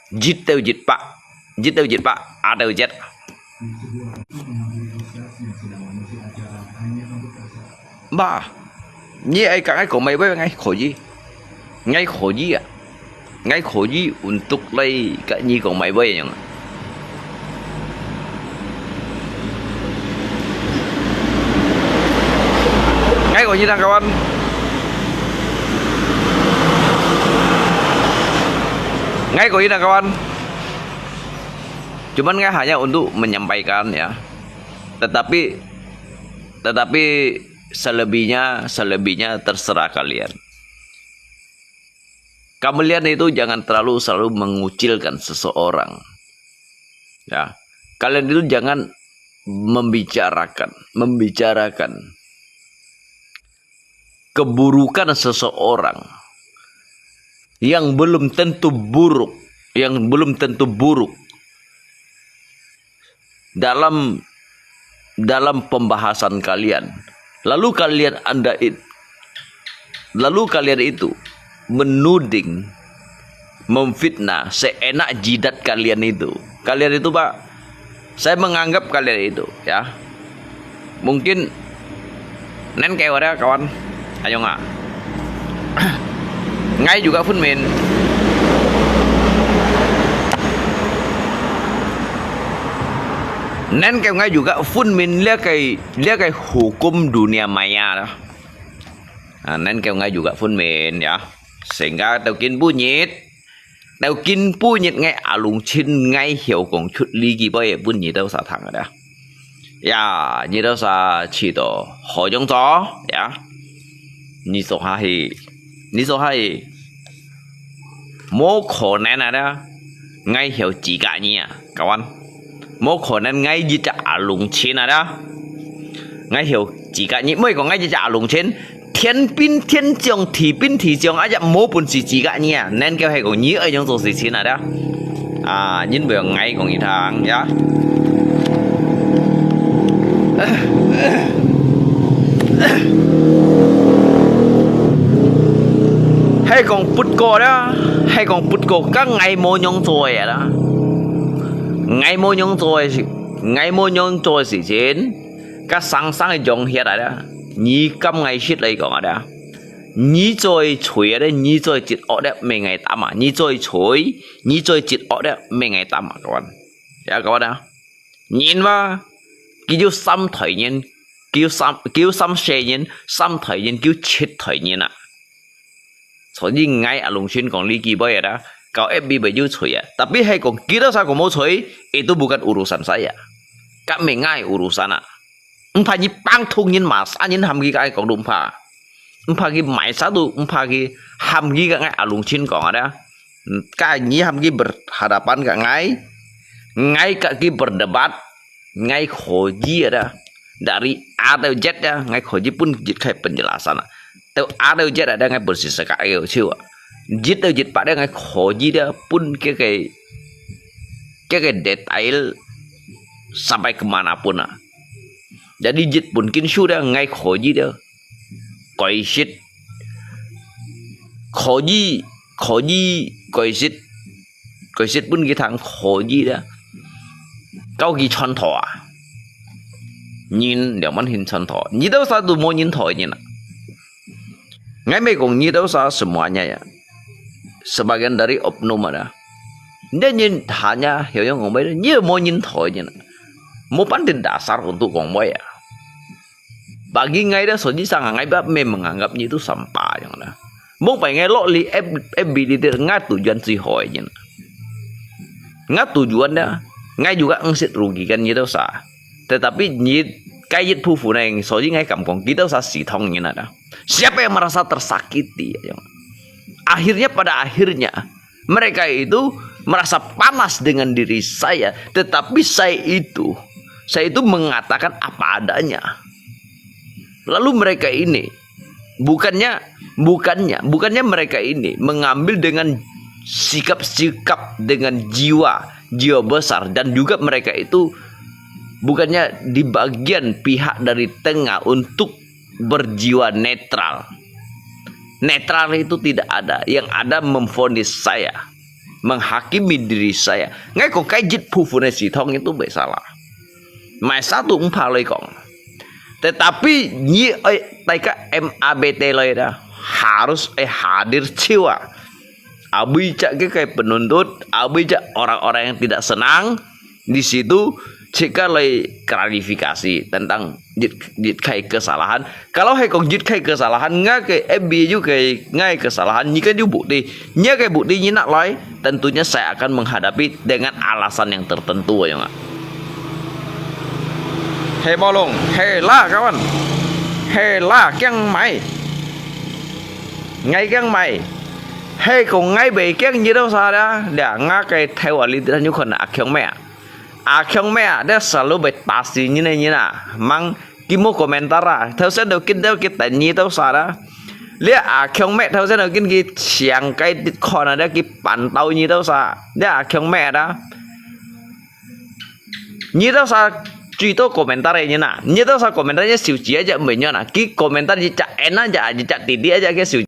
jit teu jit pa, jit teu jit pa, a teu jet. Ba, nyi ai ka ngai kong mai bai ngai koi. Ngai koi ya. Ngai koi untuk lai ka nyi kong mai bai yang. Ngai koi na kawan. Ngai koi na kawan. Cuman ngai hanya untuk menyampaikan ya. Tetapi, tetapi selebihnya, selebihnya terserah kalian. Kalian itu jangan terlalu selalu mengucilkan seseorang. Ya, kalian itu jangan membicarakan, membicarakan keburukan seseorang yang belum tentu buruk, yang belum tentu buruk dalam dalam pembahasan kalian. Lalu kalian anda it, lalu kalian itu menuding, memfitnah seenak jidat kalian itu. Kalian itu, Pak, saya menganggap kalian itu, ya. Mungkin Nen kêu ada kawan. Ayong ah. Ngai juga phun min. Nen kêu ngai juga phun min lia kai, lia kai hukum dunia maya dah. Ah, nen kêu ngai juga phun min ya. Sehingga tau kin bunyi. Tau kin pu nyit ngai alung chin ngai hiau kong chut li ki bai bun nyi tau sa thang ada. Ya, nyi tau sa chi to ho yong cho, ya. Nyi so ha hi, nyi so ha hi. Mo kho nen ada, ngai hiau chi ka nyi ya, kawan. Mo kho nen ngai yi cha alung chin ada. Ngai hiau chi ka nyi, mo ko ngai yi cha alung chin. 天兵天将，地兵地将，啊，也無本事自家呢，恁个係講你愛用做事情啊，對啊。啊，因為𠊎講一趟呀。係講不過啦，係講不過，該𠊎無用做个啦，𠊎無用做个是。，𠊎無仰做个事情，該生生个用血啊，你敢𠊎食來講啊，你做个罪啊，你做个積惡了，毋係𠊎擔啊，你做个罪，你做个積惡了，毋係𠊎擔啊，各位，呀，各位啊，人嘛，佢有三代人，佢有三，佢有三世人，三代人，佢有七代人啊。 所以𠊎阿龍先講這句話啊，搞F B有罪啊。Tapi係講佢兜儕講無罪，itu bukan urusan saya。該毋係𠊎urusan啊。毋怕你幫同人、罵殺人、喊佢个愛講都毋怕。毋怕佢賣殺都，毋怕佢喊佢个𠊎阿龍先講啊。嗯，該你喊佢berhadapan个𠊎，𠊎个佢berdebat， 𠊎可以啊，dari A到Z啊，𠊎可以分一个penjelasan啊。到A到Z啊，𠊎分四十个个手啊。Z到Z八啊，𠊎可以啊，分个个个个detail sampai ke mana pun啊。Jadi Z分緊手啊，𠊎可以啊，解釋，可以可以解釋。 佢識分佢聽可以啦。教佢傳道啊，人了滿興傳道，你兜儕都無人道个人啊。𠊎毋係講你兜儕semuanya呀，sebagian dari oknum啊。你人hanya曉用講話，你又無人道个人啊，無半點dasar untuk講話啊。 Bagi𠊎dah，實際上啊，𠊎也memang menganggap你itu sampah yang dah。Mong pai𠊎落li F B，𠊎tujuan最好个人。𠊎tujuan dah，𠊎juga angsit rugikan你兜儕。Tetapi你該一部分呢，所以𠊎敢講，你兜儕死痛人啊dah。Siapa yang merasa tersakiti yang？Akhirnya pada akhirnya mereka itu merasa panas dengan diri saya, tetapi saya itu, saya itu mengatakan apa adanya. Lalu mereka ini bukannya bukannya bukannya mereka ini mengambil dengan sikap-sikap dengan jiwa jiwa besar, dan juga mereka itu bukannya di bagian pihak dari tengah untuk berjiwa netral. Netral itu tidak ada. Yang ada memvonis saya, menghakimi diri saya. Ngai kok kai jit phu phu ne si thong itu bersalah. Mai satu empat loi kong. Tetapi nyi oi taika M A B T loi dah harus oi hadir ciwa. Abui cak ke kai penuntut, abui cak orang-orang yang tidak senang, di situ cika loi klarifikasi tentang jit, jit kai kesalahan. Kalau hai kong jit kai kesalahan, nga ke F B U ke ngai kesalahan, nyi ke ju bukti, nyi ke bukti nyi nak loi, tentunya saya akan menghadapi dengan alasan yang tertentu, ya nggak? Hei bolong, hei lah kawan, hei lah kiang mai, ngai kiang mai, hei kong ngai bei kiang nyi đâu sa dah, dah nga ke theo ali dah nyu kon a kiang mai a. A kiang mai a, dah selalu bai tasi nyi ne nyi na, mang ki mo komentar a, theo sen do kin theo ki ten nyi đâu sa dah. Lia a kiang mai theo sen do kin ki chiang kai dit kon a dah ki pan tau nyi đâu sa, dah a kiang mai dah. Nyi đâu sa最多 komentar nyi na, nyi đâu sa komentar nyi siu chia aja mbenyo na, ki komentar nyi cak ena aja, nyi cak titi aja ki siu